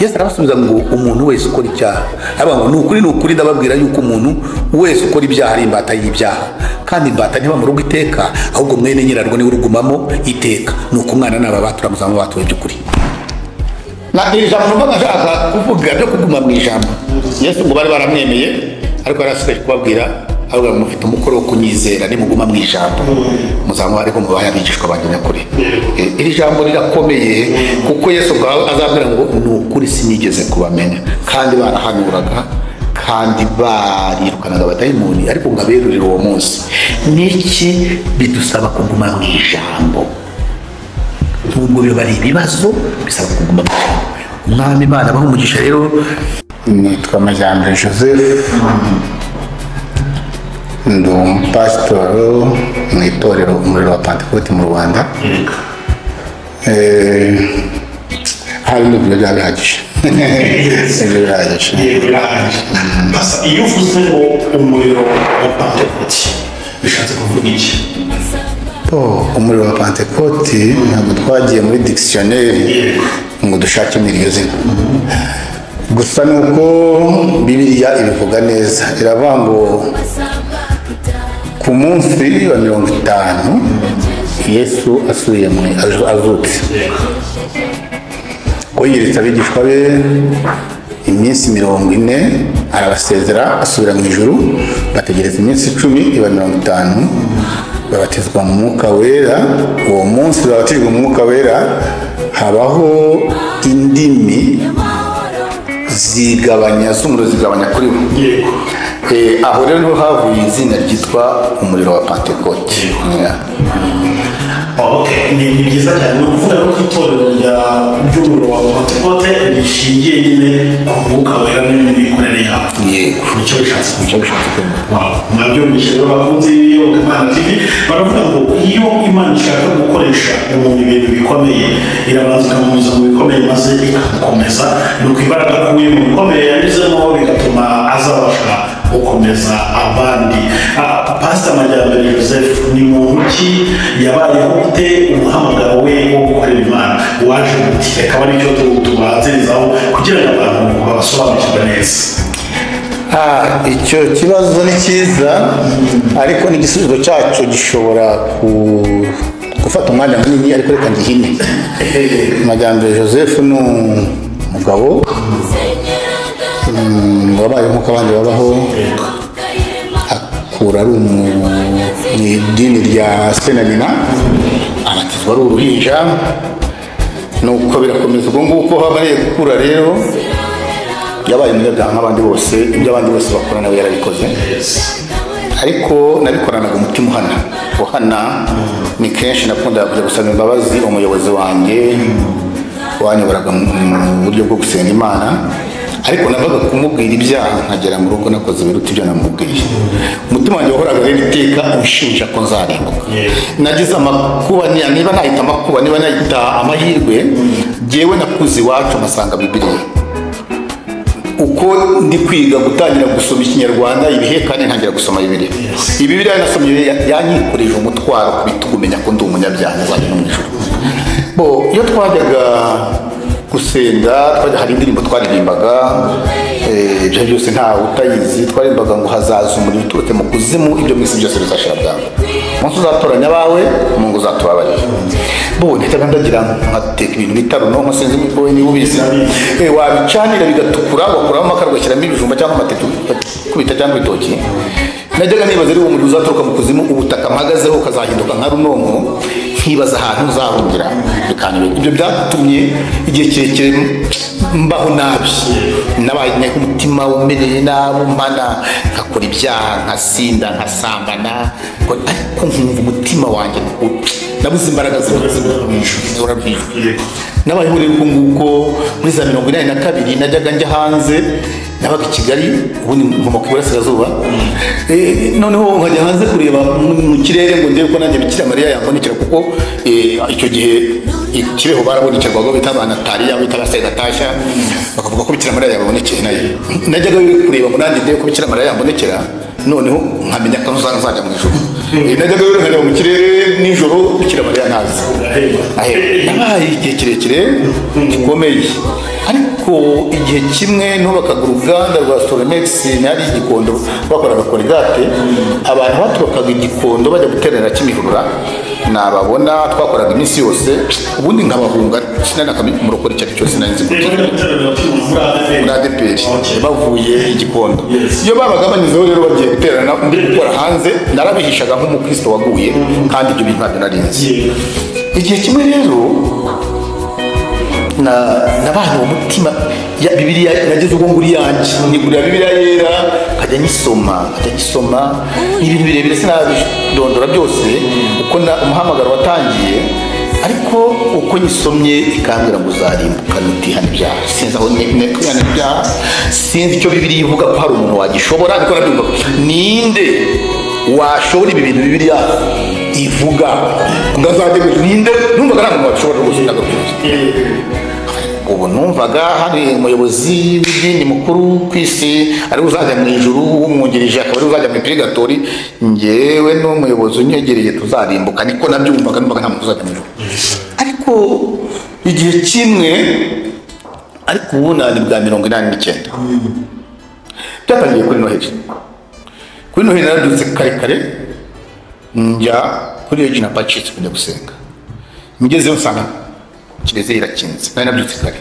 Yesu arabasubiza ngo umuntu wese ukora icyaha, aravuga ngo ni ukuri ndababwira yuko umuntu wese ukora ibyaha ari imbata y'ibyaha, kandi imbata ntiba mu rugo iteka, ahubwo mwene nyirarwo niwe urugumamo iteka. Nuko umwana n'ababatura muzaba batuwe by'ukuri. Na iri jambo numva nshaka kuvuga byo kuguma mu ijambo, Yesu ngo bari baramwemeye, ariko yarasigaje kubabwira ahubwo mufite umukoro wo kunyizera, nimuguma mu ijambo muzaba ariko mubaye abigishwa banjye nyakuri. Iri jambo rirakomeye kuko Yesu azabwira ngo ni ukuri sinigeze kubamenya, kandi barahanuraga kandi barirukanaga abadayimoni, ariko ngo aberurire uwo munsi. Niki bidusaba kuguma mu ijambo? Nubwo biba ari ibibazo, bisaba kuguma mu ijambo. Umwami Imana abahe umugisha. Rero nitwa Majyambere Joseph, ndi umupasitoro mu itorero Umuriro wa Pantekote mu Rwanda. Hari n'ibyo byaba bihagije. Ibyo birahagije. Iyo uvuze ngo umuriro wa Pantekote bishatse kuvuga iki? Umuriro wa Pantekote ntabwo twagiye muri dictionnaire ngo dushakemo iryo zina, gusa nuko Bibiliya ibivuga neza, iravuga ngo ku munsi wa 50 Yesu asubiye mu azutse, ngo yiyeretse abigishwa be iminsi 40, arabasezera asubira mu ijuru, bategereza iminsi 10 iba 50, babatizwa mu Mwuka Wera. Uwo munsi babatijwe mu Mwuka Wera habaho indimi zigabanya z'umuriro, zigabanya kuri bo. Aho rero niho havuye izina ryitwa umuriro wa Pantekote. Ni byiza cyane. Ni ukuvuga ko itorero ry'umuriro wa Pantekote rishingiye nyine ku Mwuka Wera n'imikorere yabo. Yego, nicyo bishatse kuvuga. Mwabyumvise rero bakunzi b'Iyobokamana TV, baravuga ngo iyo Imana ishaka gukoresha umuntu ibintu bikomeye, irabanza ikamunyuza mu bikomeye maze ikamukomeza. Ni uko imbaraga akuye mu bikomeye yanyuzemo bigatuma azabasha gukomeza abandi. Pastor Majyambere Joseph ni muntu ki? Yabayeho gute? Umuhamagaro we wo gukorera Imana waje gute? Akaba aricyo tubanzirizaho kugira ngo abantu babasobanukirwe neza. Icyo kibazo ni cyiza, ariko n'igisubizo cyacu gishobora gufata umwanya munini, ariko reka ngihine. Majyambere Joseph ni umugabo wabaye nk'uko abandi babaho, akura ari mu idini rya se na nyina, abatizwa ari uruhinja, nuko birakomeza ubwo nguko. Habaye gukura rero, yabaye umunyabyaha nk'abandi bose, ibyo abandi bose bakora nawe yarabikoze, ariko nabikoranaga umutima uhana. Uhana ni kenshi nakundaga kujya gusaba imbabazi umuyobozi wanjye wanyoboraga mu buryo bwo gusenga Imana, ariko navaga kumubwira ibyaha nkagera mu rugo nakoze ibiruta ibyo namubwiye. Umutima wanjye wahoraga rero iteka unshinja ko nzarimbuka. Nagize amakuba, niba nahita amakuba, niba nahita amahirwe, jyewe nakuze iwacu mpasanga Bibiliya. Uko ndi kwiga gutangira gusoma Ikinyarwanda ibihekane, ntangira gusoma Bibiliya. Bibiliya nasomye yanyikoreje umutwaro ku bitugu, menya ko ndi umunyabyaha nzajya no mu ijuru. Bo iyo twajyaga gusenga, hari indirimbo twaririmbaga, ibyo byose ntawe utayizi, twaririmbaga ngo hazaza umuriro uturutse mu kuzimu, ibyo mu isi byose bizashira bwangu, umunsi uzatoranya abawe Mungu uzatubabarira. Bo nahitaga ndagira nkateka ibintu bita runonko, sinzi wowe niba ubizi, wabicanira bigatukura, wakuramo amakara ugashyiramo ibijumba cyangwa amateke ukubita cyangwa ibitoki. Najyaga nibaza ari uwo muriro uzaturuka mu kuzimu, ubutaka mpagazeho ukazahinduka nka runonko, nkibaza ahantu nzahungira bikanyobera. Ibyo byatumye igihe kirekire mbaho nabi, nabaye umutima umereye nabi, mbana nkakora ibyaha, nkasinda, nkasambana, ariko nkumva umutima wanjye nabuze imbaraga z'urabijwe. Nabayeho rero uko nguko muri za 82 najyaga njya hanze, nabaga i Kigali, ubundi nkomoka iburasirazuba. Noneho nkajya hanze kureba mu kirere ngo ndebe ko nanjye Bikira Mariya yambonekera, kuko icyo gihe Kibeho barabonekerwaga bita abanatariya, bita abasegatashya, bakavuga ko Bikira Mariya yababonekeye. Nayo najyaga kureba ngo nanjye ndebe ko Bikira Mariya yambonekera, noneho nkamenya ko nzajya mu ijuru. Najyaga rero nkareba mu kirere nijoro Bikira Mariya ntazi. Nabaye igihe kirekire gikomeye, ariko igihe kimwe nubakaga uruganda rwa Soromex nari Igikondo, bakoraga Colgate. Abantu baturukaga Igikondo bajya guteranira Kimihurura, nababona twakoraga iminsi yose, ubundi nkabahunga sinanakamurokora icyo ari cyose nari nzi muri ADPR bavuye Igikondo. Iyo babaga banyuzeho rero bagiye guterana ndi gukora hanze, narabihishaga nk'umukristo waguye, kandi ibyo bintu ntabyo nari nzi. Igihe kimwe rero nabanye uwo mutima ya Bibiliya, nageze ubwo nguri yanjye nigurira Bibiliya yera, nkajya nyisoma, ni ibintu birebire sinabidondora byose uko umuhamagaro watangiye, ariko uko nyisomye ikambwira ngo uzarimbuka nutihana ibyaha. Sinzi aho kwihana ibyaha, sinzi icyo Bibiliya ivuga ko hari umuntu wagishobora, ariko nabyumva ninde washobora ibi bintu Bibiliya ivuga ngo azajye, ninde? Numvaga nta muntu wabishobora rwose, ndagabyuza. Ubu numvaga hari umuyobozi w'idini mukuru ku isi ari uzajya mu ijuru, umwungirije akaba ari uzajya mu purigatori, njyewe n'umuyobozi unyegereye tuzarimbuka, niko nabyumvaga, numvaga nta muntu uzajya mu ijuru. Ariko igihe kimwe, ariko ubu nani bwa 89 byatangiye kuri Noheli. Kuri Noheli narabyutse kare kare njya kuri Regina Pacis kujya gusenga. Ngezeyo nsanga kiliziya irakinze, nari nabyutse kare,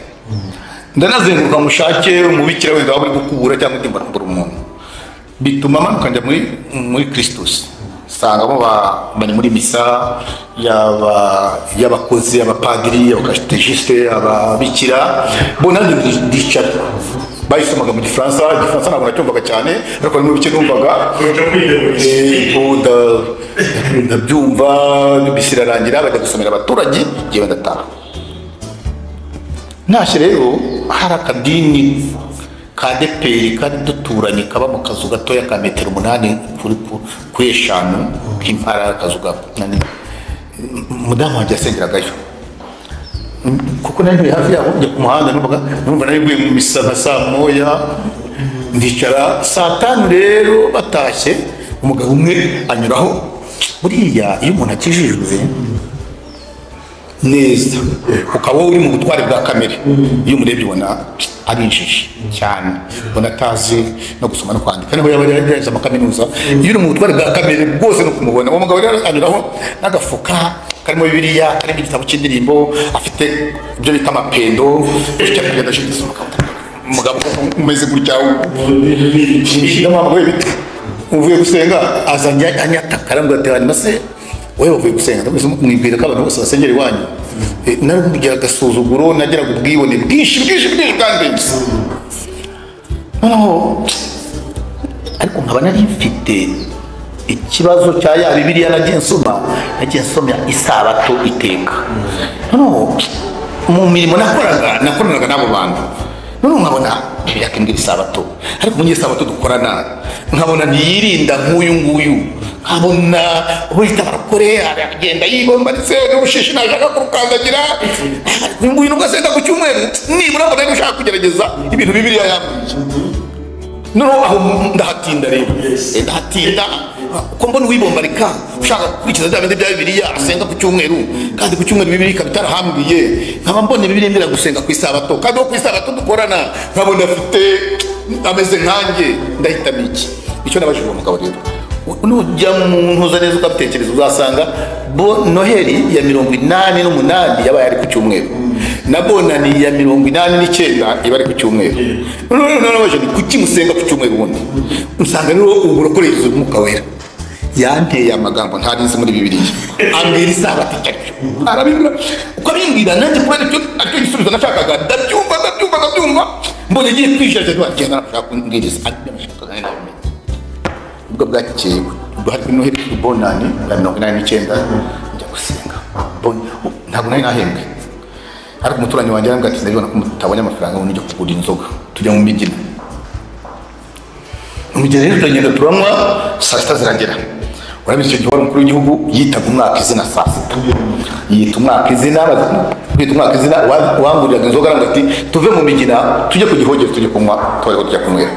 ndanazenguruka mushake umubikira wenda waba uri gukubura cyangwa undi mbura umuntu, bituma manuka njya muri Christus, nsangamo bari muri misa y'abakozi, abapadiri, abakategisite, ababikira, bo nanjye ndicara. Bayisomaga mu Gifaransa, Igifaransa ntabwo nacyumvaga cyane, ariko harimo ibice numvaga, ndabyumva, misa irarangira bajya gusomera abaturage, njyewe ndataha. Ntashye rero hari akadini ka DPR kari duturanye kaba mu kazu gatoya ka metero 8 kuri 5 k'impara, akazu nani umudamu wanjye yasengeragayo, kuko nari ntuye hafi yaho, njya ku muhanda numva nari mvuye mu misa nka saa moya, ndicara saa 5 rero batashye, umugabo umwe anyuraho. Buriya iyo umuntu akijijwe neza ukaba uri mu butware bwa kamere, iyo umurebye ubona ari injiji cyane, ubona atazi no gusoma no kwandika, niho yaba yarangije amakaminuza. Iyo uri mu butware bwa kamere bwose no kumubona, uwo mugabo rero anyuraho n'agafuka karimo Bibiliya, karimo igitabo cy'indirimbo, afite ibyo bita amapendo, ufite kugenda ashinze umugabo umeze gutya, uvuye gusenga azanye anyataka, arambwira ati hanyuma se wowe wavuye gusenga, mwibwira ko abantu bose basengera iwanyu. Narubwira agasuzuguro, nageraga ubwibone bwinshi bwinshi bwinshi bwandenze. Noneho ariko nkaba nari mfite ikibazo cya ya Bibiliya nagiye nsoma isabato iteka. Noneho mu mirimo nakoranaga n'abo bantu, noneho nkabona Bibiliya imbwira isabato, ariko mu gihe isabato dukorana nkabona ntiyirinda nk'uyu nguyu, nkabona uhita barakore aragenda yibombaritse n'ubushishi nashaka kurukandagira, uyu nguyu nubwo asenga ku cyumweru nibura mbona ushaka kugerageza ibintu Bibiliya yambwiye. Noneho aho ndahatinda rero, ndahatinda uko mbona uwibombarika ushaka gukurikiza bya bindi bya Bibiliya asenga ku cyumweru, kandi ku cyumweru Bibiliya ikaba itarahambwiye, nkaba mbona Bibiliya imbwira gusenga ku isabato, kandi uwo ku isabato dukorana nkabona afite ameze nkanjye, ndahitamo iki? Icyo nabajije uwo mugabo rero, nujya mu ntuza neza ukabitekereza uzasanga bo Noheli ya 88 yabaye ari ku cyumweru, na Bonani ya 89 iba ari ku cyumweru. Noneho nabajije nti kuki musenga ku cyumweru ubundi? Usanga rero uburokoresha umwuka wera yanteye amagambo ntari nzi muri Bibiliya, ambwira isabato icyo aricyo, arabimbwira uko abimbwira, nanjye kubera icyo aricyo gisubizo nashakaga, ndabyumva mbonye agiye kwishyira agenda nashaka kumbwiriza, nashakaga nabimenye. Ubwo bwakeye hari kuri Noheli Bonani ya 89 njya gusenga, ntabwo nari nahembwe, ariko umuturanyi wanjye arambwira ati ndabibona ko mutabonye amafaranga ngo nijye kugura inzoga, tujya mu migina. Mu migina rero turagenda turanywa, saa 6 ziragera, Urabizi icyo gihe wari umukuru w'igihugu yitaga umwaka izina saa sita, yita umwaka izina, kwita umwaka izina, wanguriraga inzoga aravuga ati tuve mu migina tujye ku Gihogere tujye kunywa, twari tujya kunywera.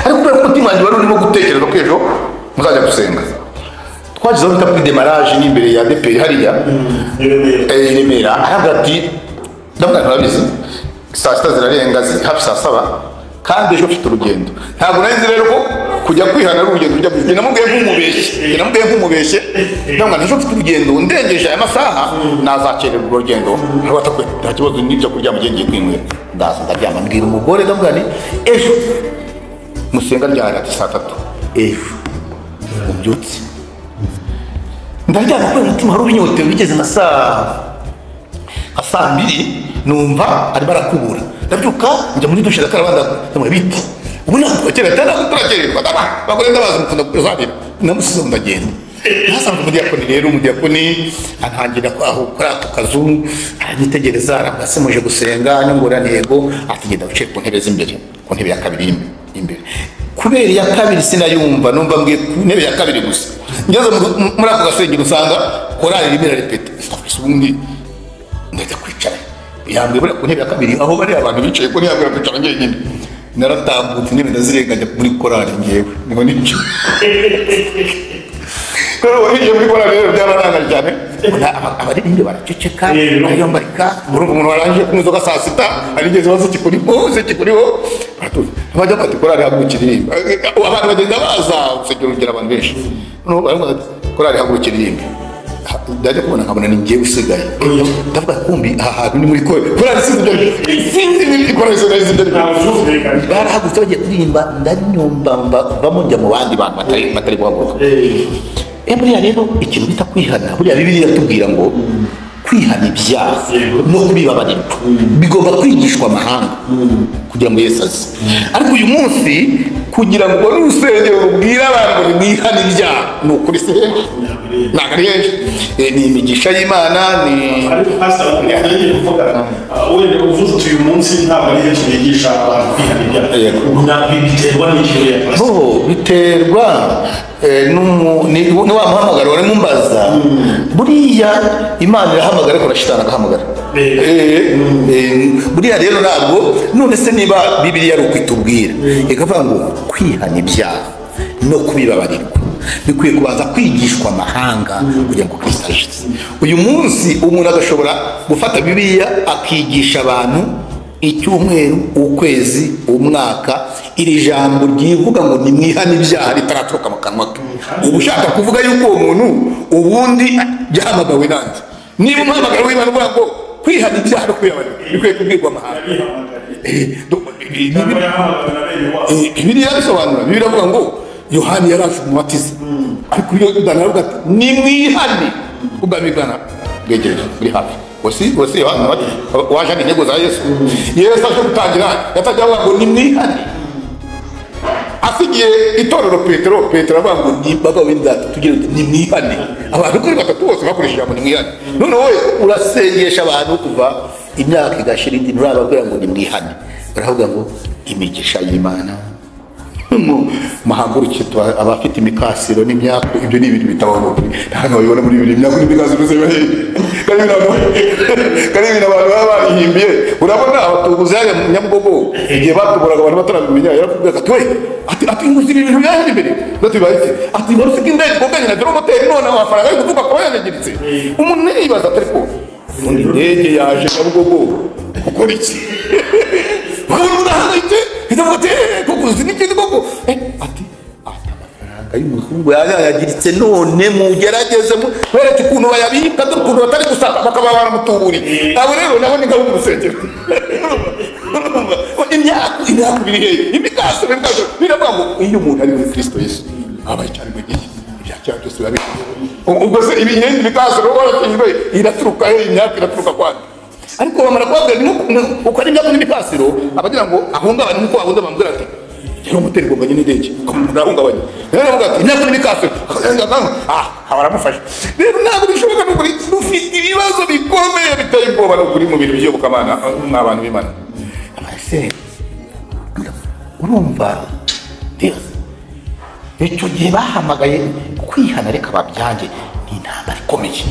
Ariko kubera ko umutima wanjye wari urimo gutekereza ko ejo muzajya gusenga, twagize aho bita kuri demarage n'imbere ya DPR hariya i Remera, aravuga ati ndavuga nturabizi saa sita zirarenga hafi saa saba kandi ejo mfite urugendo. Ntabwo nari nzi rero ko kujya kwihana ari urugendo rujya kujya. Namubwiye nk'umubeshye, ndavuga ejo mfite urugendo ndengeje aya masaha nazakererwa urwo rugendo, nta kibazo n'ibyo kuryama ngiye kwinywera. Ndaza ndaryama mbwira umugore ndavuga nti ejo musenga ryari? Ati saa tatu. Ejo ubyutse ndaryama kubera umutima wari ubinyotewe, bigeze nka saa mbiri numva arimo arakubura, ndabyuka njya muri dushe ndakaraba ndamubwira biti ubu ntabwo kera turakererwa abagore ndabazi mukunda kuzabira, namusize ndagenda. Nasanze umudiyakoni rero, umudiyakoni antangira aho kuri ako kazu aranyitegereza aravuga se muje gusenga, nyungura ntego, ati genda wicaye ku ntebe z'imbere, ku ntebe ya kabiri imbere. Kubera iya kabiri sinayumva, numva mbwiye ku ntebe ya kabiri gusa. Ngeze muri ako gasengero usanga korali irimo irarepeta, ubundi ndajya kwicara yambwiye buriya ku ntebe ya kabiri aho bari abantu bicaye ko ntiyambwira kwicara njyenyine. Naratambutse intebe ndazirenganya muri korali ngewe niho nicaye. Kuri ubu muri korali rero byararangaje cyane, abaririmbyi baraceceka bariyambarika, urumva umuntu warangije kunywa inzoga saa sita arigeze ikibazo kikuriho baratuza, bajya bati korali haguruka iririmbe, abantu bagenda baza urusengero rugera abantu benshi, noneho baravuga bati korali haguruka iririmbe. Ndajya kubona nkabona ni njyewe usigaye, ndavuga kumbi aha hantu ni muri korali sinzi korali sinzi ibyo barahagurutse bagiye kuririmba, ndanyumva mvamo njya mu bandi bantu batari guhaguruka. Buriya rero ikintu bita kwihana, buriya Bibiliya iratubwira ngo kwihana ibyaha no kubibabarirwa bigomba kwigishwa amahanga kugira ngo Yesu aze. Ariko uyu munsi kugira ngo ubone urusengero rubwira abantu ngo mwihane ibyaha ni ukuri si henshi, ntabwo ari henshi. Ni imigisha y'Imana ni ariko pastor ngiye kuvuga wenda uvuze uti uyu munsi ntabwo ari henshi bigisha abantu kwihana ibyaha, biterwa n'iki ya pastor? Biterwa ni wa muhamagaro wari mumbaza. Buriya Imana irahamagara ariko na shitani agahamagara. Buriya rero ntabwo none se niba Bibiliya ari ukwitubwira ikavuga ngo kwihana ibyaha no kubibabarirwa bikwiye kubanza kwigishwa amahanga kugira ngo Kristo aze. Uyu munsi umuntu agashobora gufata Bibiliya akigisha abantu icyumweru, ukwezi, umwaka, iri jambo ryivuga ngo nimwihane ibyaha ritaraturuka mu kanwa ke. Uba ushaka kuvuga yuko uwo muntu ubundi yahamagawe nande? Niba umuhamagaro w'Imana uvuga ngo kwihana ibyaha no kubibabarirwa bikwiye kubwirwa amahanga, Bibiliya irabisobanura. Bibiliya iravuga ngo Yohani yaraje kumubatiza, ariko iyo aravuga ati nimwihane ubwami bw'Imana bwegereje buri hafi. Wasi Yohana waje n'intego za Yesu. Yesu aje gutangira yatangiye avuga ngo nimwihane, asigiye itorero Petero. Petero avuga ngo ni baba w'indata tugire nimwihane. Abantu kuri batatu bose bakoresheje ijambo nimwihane. None wowe urasengesha abantu kuva imyaka igashira indi nturababwira ngo nimwihane, baravuga ngo imigisha y'Imana muhaguruke abafite imikasiro n'imyaku, ibyo ni ibintu bitabaho nta wabibona muri bibiri. Imyaku n'imikasiro se bari kari ibintu abantu baba barihimbiye. Urabona abatubuzi hariya mu Nyabugogo igihe batuburaga abantu batarabimenya, yaravugaga ati we ati nguzi ibi bintu byaje imbere ndatubaye ati wari ufite indege koganye na velomoteri none amafaranga yo kuvuga ko yanyagiritse. Umuntu yibaza atari ko ubundi indege yaje Nyabugogo gukora iki? Umuntu urahangayitse ndavuga ati koko uzi n'ikindi koko ati amafaranga y'umuzungu yayagiritse none mugerageze mwereke ukuntu bayabika dore ukuntu batari gusaka bakaba baramutuburiye. Abo rero nabo ni ngabo mu rusengero. Imyaku biri hehe? Imikasiro biravuga ngo iyo umuntu ari muri Kristo Yesu aba cyane mu gihe ibya kera byose biba bikwiye. Ubwo se ibinyenzi imikasiro warakijwe iraturuka he? Imyaku iraturuka kwande? Ariko bamara kubabwira uko ari imyaku n'imikasiro abagira ngo ahungabane nk'uko bahunze bamubwira ati velomoteri igonganye n'indege arahungabanye. Rero aravuga ati imyaku n'imikasiro baramufasha. Rero ntabwo bishoboka n'ukuri, dufite ibibazo bikomeye biteye ubwoba n'ukuri mu bintu by'iyobokamana n'abantu b'Imana. Urumva Icyo gihe bahamagaye kwihana reka babyange, ni intambara ikomeye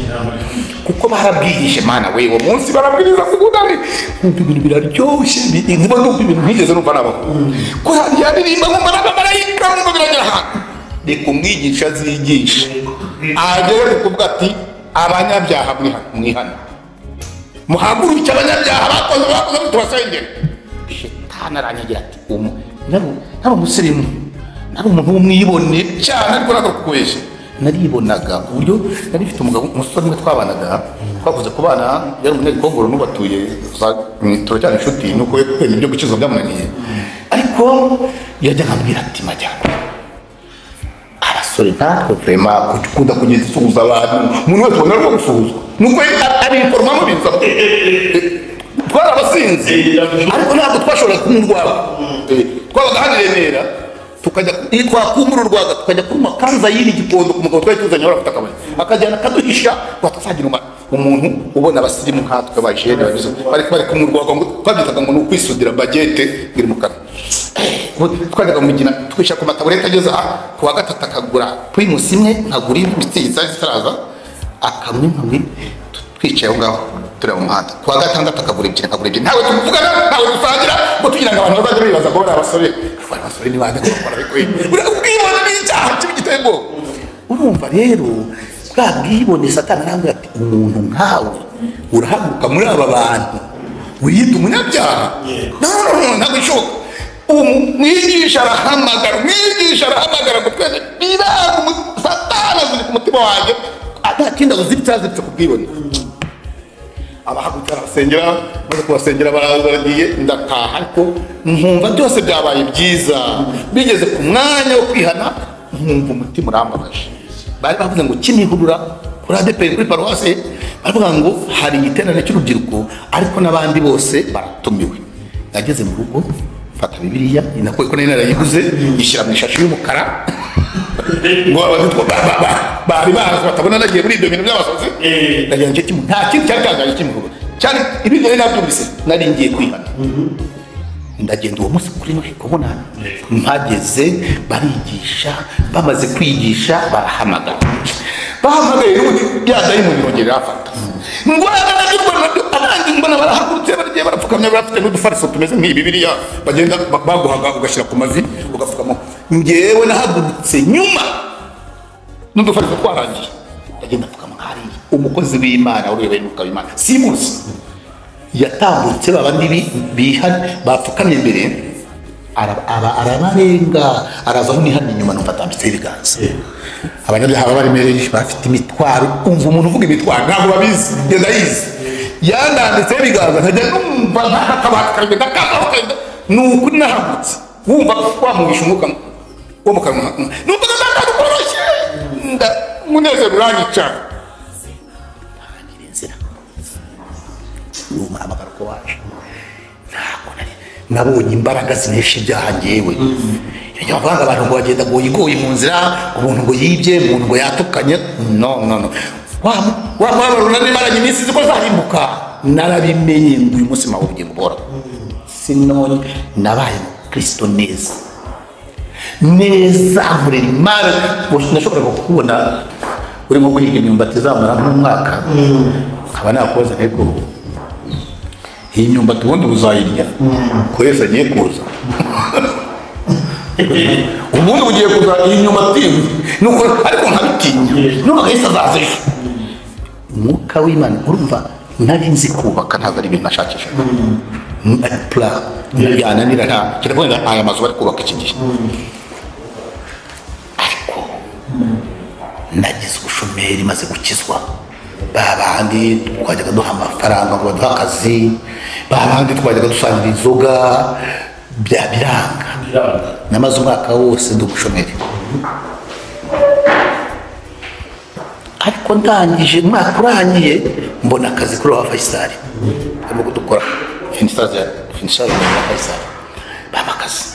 kuko barabwirije Mana we, uwo munsi barabwiriza kubudari, nkumva ibintu biraryoshye, nkuba ndumva ibintu ntigeze numva nabo ko yaririmba nkumva n'abamarayika, nkumva biragera ahantu. Reka umwigisha azigisha agere kuvuga ati abanyabyaha mwihane, muhaguruke abanyabyaha bakoze tubasengere. Shetani aranyagira ati nari umusirimu, nari umuntu w'umwibone cyane, ariko ntabwo kukubeshya naribonaga ku buryo nari mfite umugabo umusore umwe twabanaga, twavuze ku bana, yari umunyagikongoro n'ubatuye turacyari inshuti, nuko we kwemera ibyo gukizwa byamunaniye, ariko yajyaga ambwira ati majyambere abasore ntatwe vrema ukunda kugenda usuhuza abantu, umuntu wese ubona arimo gusuhuzwa nuko abiforomamo biza twarabasinzi, ariko ntabwo twashoboraga kunywa urwagwa, twabaga hano i Remera tukajya twakumura urwaga tukajya kunywa kanza y'iri gikondo ku mugabo twari tuzanye wari afite akabari, akajyana akaduhisha ngo hatazagira umuntu ubona abasirimu nkatwe abajene babizo bari kunywa urwagwa, ngo twabyitaga ngo ni ukwisudira bagete iri mu kanwa. Twajyaga mu migina twishyira ku mataburete ageze aha, ku wa gatatu akagura primus imwe, nkagura indi zari zitaraza, akamwe nkamwe twicaye aho ngaho tureba mu muhanda. Ku wa gatandatu akagura ebyiri, nkagura ebyiri, ntawe tuvugana ntawe dusangira, ngo tugira ngo abantu bazajya bibaza ngo bari abasore, bari abasore ni bande ko bakora bikwiye. Ubwibone ni icyaha kibi giteye ubwoba. Urumva rero bwa bwibone Satani arambwira ati umuntu nkawe urahaguruka muri aba bantu wiyita umunyabyaha, no no no ntabwo bishoboka. Umwigisha arahamagara, umwigisha arahamagara ngo twese biranga, Satani azirika umutima wanjye, nta kindi aziritse aziritse ku bwibone. Abahagurutse arabasengera, maze kubasengera baragiye, ndataha, ariko nkumva byose byabaye byiza, bigeze ku mwanya wo kwihana nkumva umutima urambabaje. Bari bavuze ngo Kimihurura kuri ADEPR kuri paruwasi, baravuga ngo hari igiterane cy'urubyiruko ariko n'abandi bose baratumiwe. Nageze mu rugo mfata Bibiliya, nako nari narayiguze, nyishyira mu ishashi y'umukara ngo bari bazi batabona nagiye muri ibyo bintu by'abasazi. Ndagira ngo nta kintu cyari cyangaje Kimihurura cyari ibyo nari nabyumvise, nari ngiye kwihana. Ndagenda uwo munsi kuri Noheli kubonana, mpageze barigisha, bamaze kwigisha barahamagara, bahamagaye n'ubundi ya dayimoni irongera irafata, abandi mbona barahagurutse bagiye barapfukamye, bafite n'udufariso tumeze nk'ibi Bibiliya bagenda baguhaga ugashyira ku mavi ugapfukama. Njyewe nahagurutse nyuma n'udufariso twarangiye, ndagenda apfukama hariya. Umukozi w'Imana urebeye n'umwuka w'Imana simuzi yatambutse babandi bapfukamye imbere, arabarenga araza aho nihana inyuma, numva atambitseho ibiganza. Abanyabyaha baremereye bafite imitwaro, umva umuntu uvuga imitwaro ntabwo babizi, ngenda yizi yandambitseho ibiganza nkajya numva nk'akabati karagenda kavaho kagenda, ni ukuri nahagurutse wumva wamugisha umwuka wo mu kanwa, numva ntabwo koroshye, umunezero uranyica, ntangira inzira umuhamagaro ko waje. Ntabwo nari nabonye imbaraga zinesha ibyaha ngewe. Ibyo bavuga abantu ngo bagenda goyigoyi mu nzira, umuntu ngo yibye, umuntu ngo yatukanye, no no no, wa mubabaro nari maranye iminsi ko zarimbuka, narabimenye ngo uyu munsi mpawe ubugingo buhoraho. Sinone nabaye Kristo neza neza, nkorera Imana. Nashoboraga kukubona urimo guhiga imyumbati izamara nk'umwaka, nkaba nakubaza ariko iyi myumbati ubundi uzayirya ko Yesu agiye kuza, ubundi ugiye kuza iyi myumbati nuko, ariko nkabitinya nuko Yesu azaza ejo. Umwuka w'Imana urumva nari nzi kubaka, ntabwo ari ibintu nashakishaga pla yananira, nta kiravuga aya mazu bari kubaka iki gihe, ariko nagize ubushomeri maze gukizwa. Babandi twajyaga duha amafaranga ngo baduhe akazi, babandi twajyaga dusangira inzoga, biranga. Namaze umwaka wose ndi umushomeri, ariko ndangije umwaka urangiye mbona akazi kuri wa Faisal, barimo kudukora finisage ya Faisal, bampa akazi.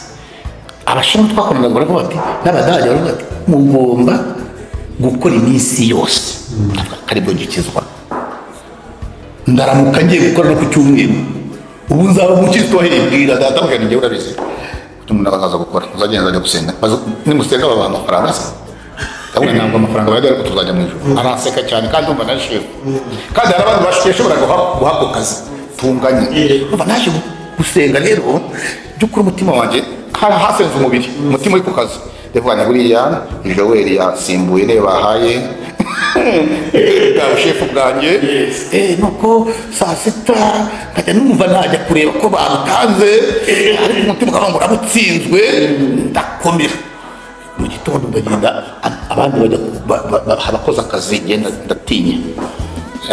Abashinwa twakoranaga baravuga bati, n'Abadage baravuga bati mugomba gukora iminsi yose, aribwo ngikizwa. Ndaramuka ngiye gukora no ku cyumweru, ubu nzaba umukristo wahereye bwira data mbwira njye urabizi, ku Umuntu azaza gukora uzagenda ajya gusenga nimusenga babaha amafaranga se ndabona ntabwo amafaranga bayajya ariko tuzajya mu ijuru araseka cyane kandi umva na shefu kandi hari abandi bashoboraga guhabwa ako kazi tunganye umva naje gusenga rero by'ukuri umutima wanjye hari hasenze umubiri umutima uri ku kazi ndavuga na buriya Joel yasimbuye niyo bahaye bwa bushefu bwanjye nuko saa sita nkajya numva najya kureba ko babutanze ariko umutima ukavuga ngo urabutsinzwe ndakomera mu gitondo ndagenda abandi bajya abakoze akazi ngenda ndatinya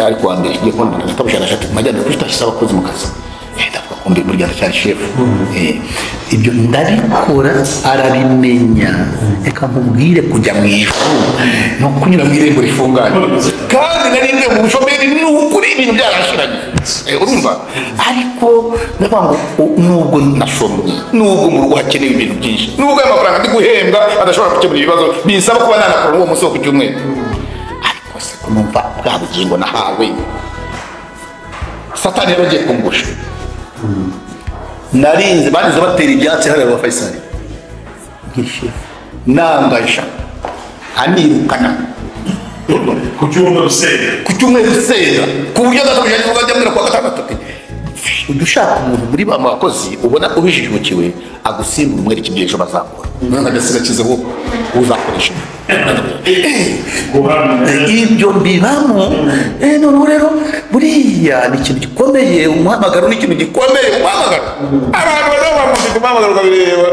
ariko wa mbere ngiye kubona ndatabusha majyambere kuko utashyize abakozi mu kazi ndavuga ko mbi burya ndacyari shefu ibyo ndabikora arabimenya reka nkubwire kujya mu ijuru no kunyura mu irembo rifunganye kandi nari ngiye mu bushomeri ni ukuri ibintu byarashiranye urumva ariko ndavuga ngo nubwo nashomye nubwo mu rugo hakenewe ibintu byinshi nubwo aya mafaranga ndi guhembwa adashobora gukemura ibibazo binsaba kuba nanakora uwo munsi wo ku cyumweru ariko se ko numva bwa bugingo nahawe Satani yari agiye kungusha narinze barinze batera ibyatsi hariya ba Faisal nkishe nangaja anirukana ku cyumweru senga ku cyumweru senga ku buryo adashobora kujya ambwira kuwa gatandatu ati ujya ushaka umuntu muri ba bakozi ubona ubijijukiwe agusimbura umwereke ibyo ejo bazakora none agasiga akizeho uzakoresha ibyo mbibamo noneho rero buriya ni ikintu gikomeye umuhamagaro ni ikintu gikomeye umuhamagaro abantu bazaba umuhamagaro ukabireba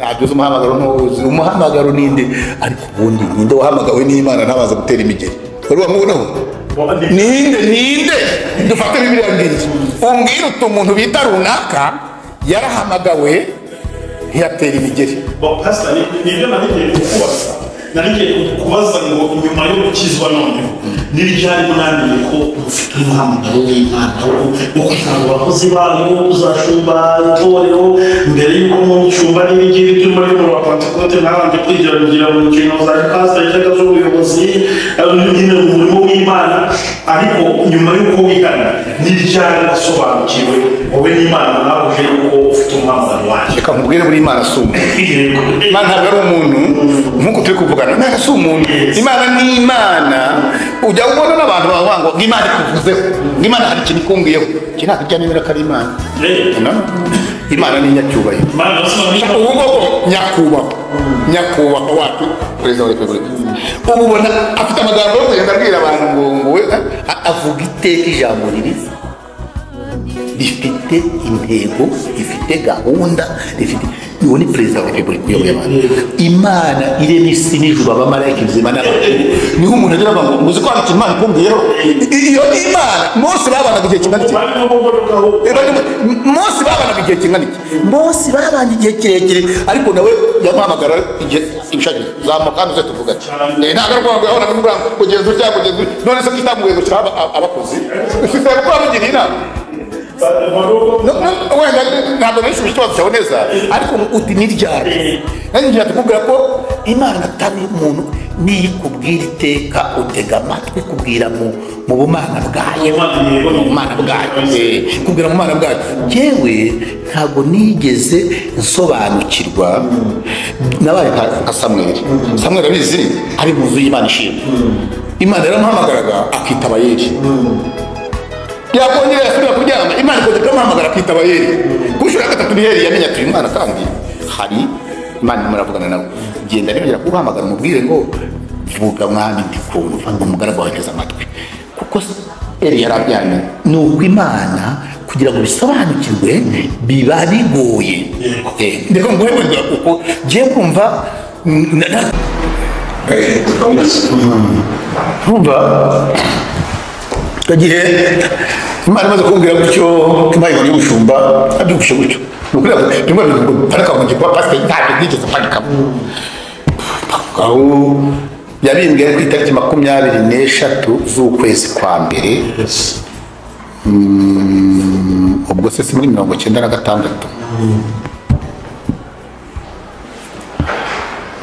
ntabyo uzi umuhamagaro ntuwuzi umuhamagaro ninde ariko ubundi ninde wahamagawe n'Imana ntabaza gutera imigeri wari wamubonaho ninde ninde dufate Bibiliya ngiyi umbwire uti umuntu bita runaka yarahamagawe ntiyatera imigeri Pastor nibyo nari kukubaza nari kukubaza ngo nyuma yo gukizwa noneho ni ryari mwamenye ko mufite umuhamagaro w'Imana wo kugira ngo abakozi bayo uzashumba itorero mbere y'uko mucumba n'ibingibi by'umurimo wa Pentekote mwabanje kwigira mu nshingano za pastor cyangwa z'ubuyobozi nyine mu murimo w'Imana ariko nyuma y'uko wihana ni ryari wasobanukiwe wowe n'Imana mwahuje yuko ufite umuhamagaro wayo reka nkubwire buri Imana si umuntu Imana ntabwo ari umuntu nk'uko turi kuvugana Imana si umuntu Imana ni Imana ujya ubona n'abantu bavuga ngo Imana ikuvuzeho Imana hari ikintu ikumbwiyeho iki ntabwo ijya nemera ko ari Imana Imana ni inyacyubahiro ubu ngubu nyakubahwa wacu perezida wa repubulika ubu ubona afite amagambo yo kugenda abwira abantu ngo we avuga iteka ijambo riri rifite intego rifite gahunda rifite uwo ni perezida wa repubulika uyoboye abantu Imana irema isi n'ijuru abamarayika ibizima n'abakuru niho umuntu agira ngo muzi ko hari ikintu Imana ikumbwiyeho iyo ni Imana Mose babanaga igihe kingana iki Mose babanaga igihe kingana iki Mose babanye igihe kirekire ariko nawe yamuhamagara igihe ibishakiye zamuka hano uze tuvuga ati ntabwo ari ukuvuga ngo ahora amubwira ngo kugeza utya kugeza none se kitamubwiye ngo shyiraho abakozi ufite kuba mugiriye inama wenda ntabwo nari ikibazo cyawe neza ariko uti ni ryari nanjye ngira tukubwira ko Imana atari umuntu niyo ikubwira iteka utega amatwi kubwira mu bumana bwayo mu bumana bwayo kubwira mu bumana bwayo yewe ntabwo nigeze nsobanukirwa nabaye nka Samweli Samweli abizi ari mu nzu y'Imana ishimwe Imana yaramuhamagaraga akitaba Yeli yakongera yasubira kuryama Imana ikongera ikamuhamagara akitaba Yeli ku nshuro ya gatatu ni Yeli yamenye ati uyu mwana kandi hari Imana irimo iravugana nawe genda niyongera kuguhamagara umubwire ngo vuga mwami ndikumva umugaragu wawe nteze amatwi kuko Eli yarabyamye ni uko Imana kugira ngo bisobanukirwe biba bigoye ndeka nguhe wenda kuko ngiye kumva nkumva icyo Imana imaze kumbwira gutyo Imana ibona y'ubushumba abyumvise gutyo ni ukuri rimwe parika mu gikuba pasiteri ntabwo nigeze mparikamo aho yabimbwiye ku itariki 23 z'ukwezi kwa mbere ubwo se si muri 96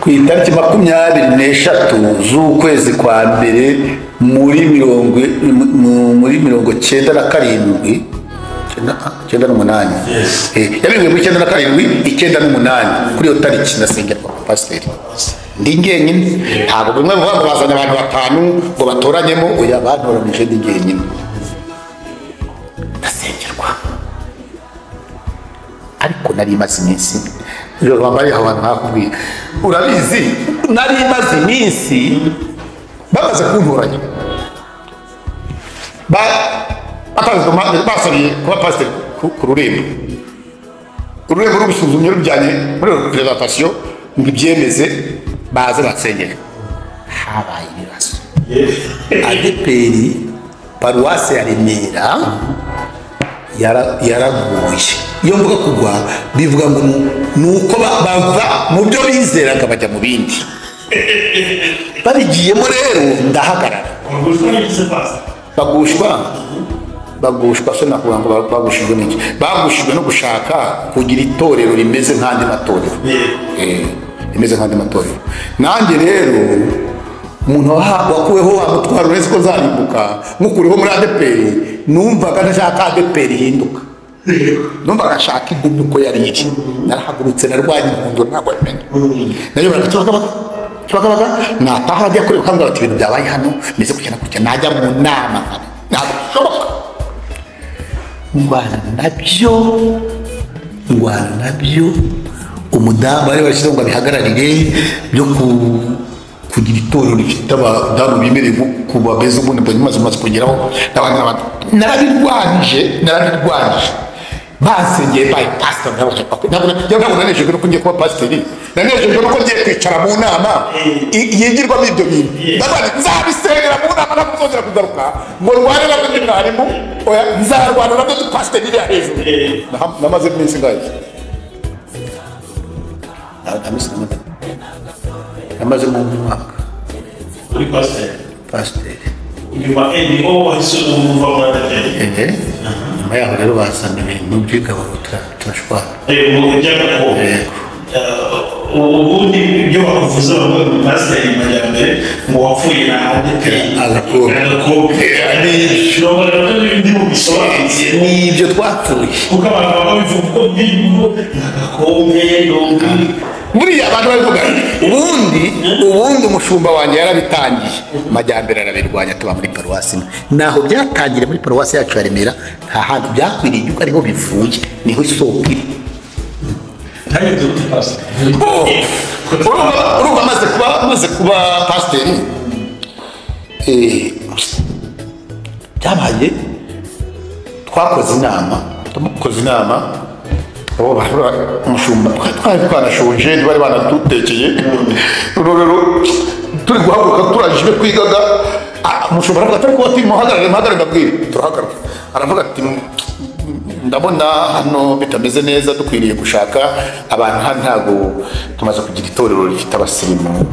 ku itariki 23 z'ukwezi kwa mbere muri 97 98. Yabimbwiye muri 97, 98 kuri iyo tariki ndasengerwa pasiteri ndi njyenyine. Ntabwo bimwe bivuga ngo bazanye abantu batanu ngo batoranyemo, oya, bantoranije ndi njyenyine, ndasengerwa. Ariko nari maze iminsi, bambaye aho hantu hakubwiye, urabizi, nari maze iminsi bamaze kuntoranya, basabiye kuba pasiteri ku rurembo. Ururembo rubisuzumye rujyanye muri presentation ngo ibyemeze baze bansengere. Habaye ibibazo. ADEPR paruwasi ya Remera yaraguye. Iyo mvuga kugwa bivuga ngo ni uko bava mu byo bizeraga bajya mu bindi. Babigiyemo rero ndahagarara. Bagushwa se nakuvuga ngo bagushijwe n'iki? Bagushijwe no gushaka kugira itorero rimeze nk'andi matorero. Rimeze nk'andi matorero. Nanjye rero umuntu wakuweho wa mutwaro uretse ko nzarimbuka nkukuriho muri ADEPR, numvaga ntashaka ADEPR ihinduka. Numvaga nshaka igumye uko yari iri. Narahagurutse narwanye inkundo ntabwo yamenya. Nayoboraga Kibagabaga, nataha ajya kureba kambwira bati ibintu byabaye hano meze gutya na gutya, najya mu nama ntabwo bishoboka. Ndwana nabyo umudamu bari bashyizeho ngo abihagararire byo kugira itorero rifite abadamu bemerewe kuba beza, ubundi mbonye maze kugeraho n'abandi n'abandi. Narabirwanyije basengeye baye pastor, ntabwo nanejejwe nuko ngiye kuba pasiteri, nanejejwe nuko ngiye kwicara mu nama yigirwamo ibyo bintu. Ndavuga nzabisengera mu nama, ntabwo nzongera kugaruka ngo rwane nabyo ndi mwarimu, oya, nzarwana nabyo ndi pasiteri iriya hejuru. Namaze iminsi ingahe? Namaze mu mwaka uri pasiteri. Pasiteri nyuma NDO wahise uva muri ADEPR. Nyuma yaho rero bazana ibintu by'igaburo turashwana. Ubundi ibyo bakuvuze bavuga ngo pasiteri Majyambere ngo wapfuye na ADEPR agakombe. Nibyo twapfuye. Kuko abantu baba babivuga uko agakombe buriya abantu babivuga. Ubundi umushumba wanjye yarabitangiye, Majyambere arabirwanya, tuba muri paruwasi imwe. Naho byatangiriye muri paruwasi yacu ya Remera, nta hantu byakwiriye igihugu ariho bivuye, niho isoko iri. Urumva amaze kuba pasiteri, byabaye twakoze inama, umushumba twari twanashonje, bari banadutekeye, turi guhaguruka turajije kwigaga, umushumba aravuga ati ariko muhagarare, muhagarare ndabwire. Turahagarara. Aravuga ati ndabona hano bitameze neza, dukwiriye gushaka abantu hano, ntabwo tumaze kugira itorero rifite abasirimu,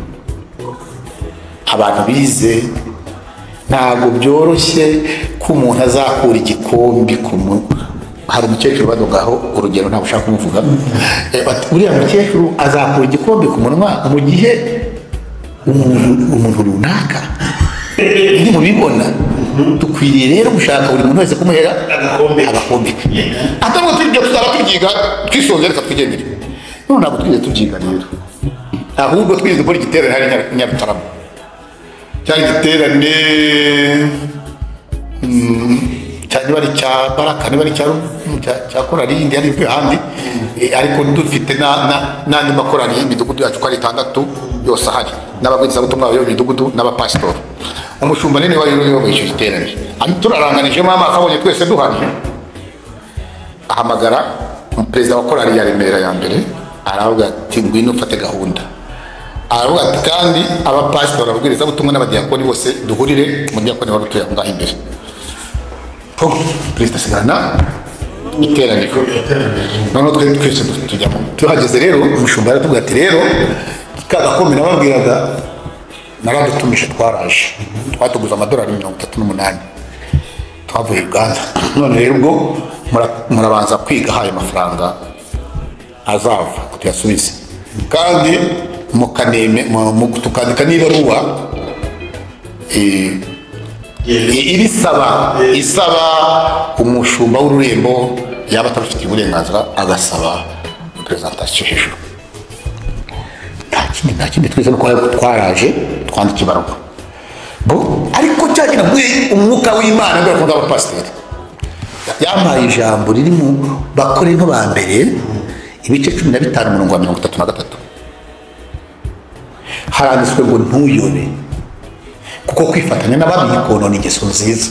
abantu bize, ntabwo byoroshye ko umuntu azakura igikombe ku hari umukecuru badogaho urugero ntabwo ushaka kumuvuga, uriya mukecuru azakura igikombe ku munwa mu gihe umuntu runaka ndi mubibona. Dukwiriye rero gushaka buri muntu wese kumuhera agakombe. Atabwo tujya tuzaba tubyiga twisonze, reka twigendere. None ntabwo twigeze tubyiga rero, ahubwo twize gukora igiterane hari Nyarutarama. Cyari igiterane niba ari cya Baraka, niba ari cya korali yindi yari ivuye ahandi, ariko dufite n'andi makorali y'imidugudu yacu uko ari 6 yose ahari, n'ababwirizabutumwa bayoboye imidugudu n'abapasitori. Umushumba nini wari uyoboye icyo giterane, turaranganijemo amaso abonye twese duhari, ahamagara perezida wa korali ya Remera ya mbere, aravuga ati ngwino ufate gahunda. Aravuga ati kandi abapasitori, ababwirizabutumwa n'abadiyakoni bose duhurire mu diyakoni wari utuye aho ngaho imbere. Perezida asigarana iteraniro. Noneho twese tujyamo. Tuhageze rero umushumba aratubwira ati rero ka gakombe nababwiraga naradutumije, twaraje twatuguze amadolari 38 twavuye Uganda. None rero ubwo murabanza kwiga hayo mafaranga azava tuyasubize, kandi mukaneme tukandika n'ibaruwa ibisaba isaba umushumba w'ururembo, Yaba atabifitiye uburenganzira agasaba presentation hejuru. Nta kindi twese nuko twaraje twandika ibaruwa. Bo ariko cyagira umwuka w'Imana ngo akunda abapasiteri. Yampaye ijambo riri mu Bakorinto ba mbere ibice 15 umurongo wa 33. Haranditswe ngo ntuyobe kuko kwifatanya n'ababi konona ingeso nziza.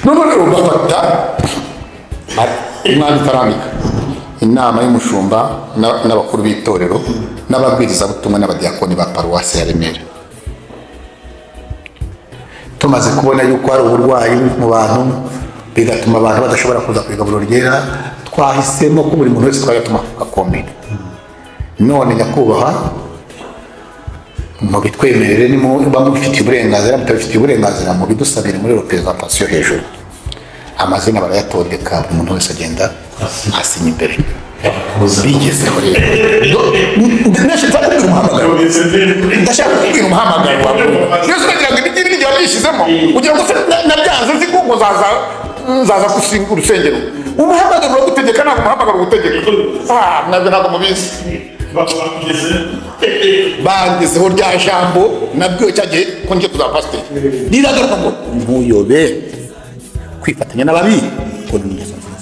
None rero bafata umwami tarambika inama y'umushumba n'abakuru b'itorero n'ababwirizabutumwa n'abadiyakoni ba paruwasi ya Remera. Tumaze kubona yuko hari uburwayi mu bantu bigatuma abantu badashobora kuza ku igaburo ryera, twahisemo ko buri muntu wese twagatuma gakombe. None nyakubahwa mubitwemerere niba mubifitiye uburenganzira, mutabifitiye uburenganzira mubidusabire muri representation hejuru. Amazina barayatondeka, buri muntu wese agenda asinya imbere. Bigezeho rero. Ndashaka kubwira umuhamagaro. Ndashaka kubwira umuhamagaro wawe. Yesu agira ngo ibiti n'ibyo yabishizemo kugira ngo nabyanze nzi ko nzaza gusinga urusengero. Umuhamagaro uragutegeka, ntabwo umuhamagaro ugutegeka. Mwebwe ntabwo mubizi. Bangezeho rya jambo nabwiwe cya gihe ko ngiye kuzaba pasiteri. Niragaruka ngo ntuyobe kwifatanya n'ababi konona ingeso nziza.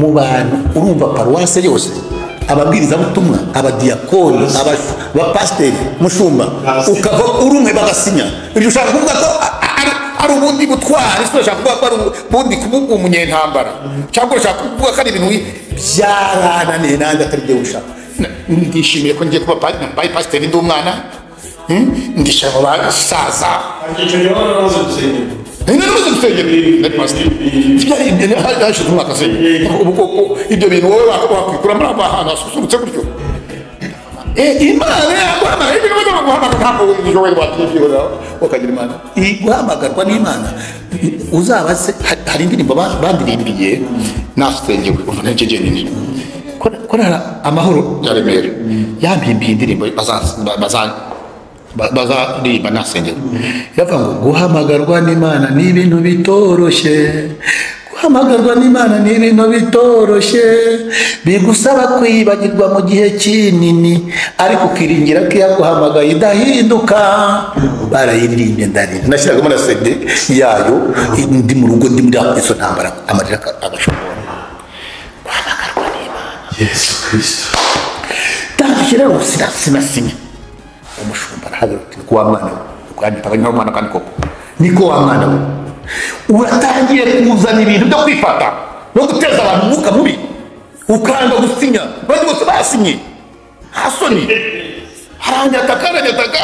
Mu bantu urumva paruwase yose, ababwirizabutumwa, abadiyakoni, abapasiteri, mushumba, ukava urumwe bagasinya. Ibyo ushaka kuvuga ko ari ubundi butwari, se ushaka kuvuga ko ari ubundi kuba umunyentambara, cyangwa ushaka kuvuga ko ari ibintu byarananiye nanjye atari byo ushaka. Ndishimiye ko ngiye kuba pasiteri ndi umwana, ndishaka mu basaza. Ibyo bintu wowe wakwikura muri abo hantu hasusurutse gutyo. Imana yaguhamagara, ibintu bagomba guhamagara ntabwo wowe wabyibwira ukagira Imana. Guhamagarwa n'Imana uzabaze. Hari indirimbo bandirimbiye nasengewe umva ntacyo jyenyine. Korara Amahoro ya Remera yampimbiye indirimbo bazaririmba nasengera. Iravuga ngo guhamagarwa n'Imana ni ibintu bitoroshye, guhamagarwa n'Imana ni ibintu bitoroshye, bigusaba kwibagirwa mu gihe kinini, ariko ukiringira ko yaguhamagaye idahinduka. Barayiririmbye ndarira, nashyiragamo na CD yayo ndi mu rugo, ndi muri izo ntambara, amarira agashobora. Guhamagarwa n'Imana Yesu Kristo. Ndangije rero sinasinya. Umushumba arahagarara ati wa mwana we, ukanyita nk'umwana kandi koko niko wa mwana we uratangiye kuzana ibintu byo kwifata no guteza abantu umwuka mubi, ukanga gusinya abandi bose basinye. Hasoni haranyataka aranyataka.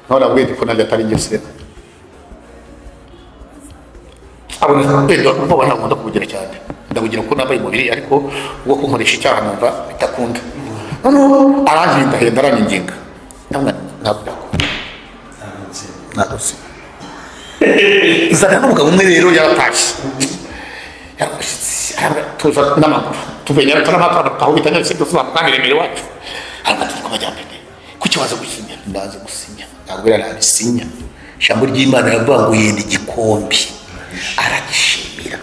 None abwiye ko nanjye atari njye se abona wenda ubwoba ntabwo nkunda kubugira cyane, ndabugira kuko nambaye umubiri, ariko ubwo kunkoresha icyaha numva bitakunda. Noneho arahindahenda aranyinginga, ntabwo byakunda, ntabwo se zana n'umugabo umwe rero yaratashye tuza n'amaguru tuvuye Nyarutarama aho bita Nyarusiga tuzamuka Remera iwacu. Aravuga ati majyambere kuki waza gusinya? Ndaza gusinya ntabwo biranabisinya. Ijambo ry'Imana riravuga ngo yenda igikombe aragishimira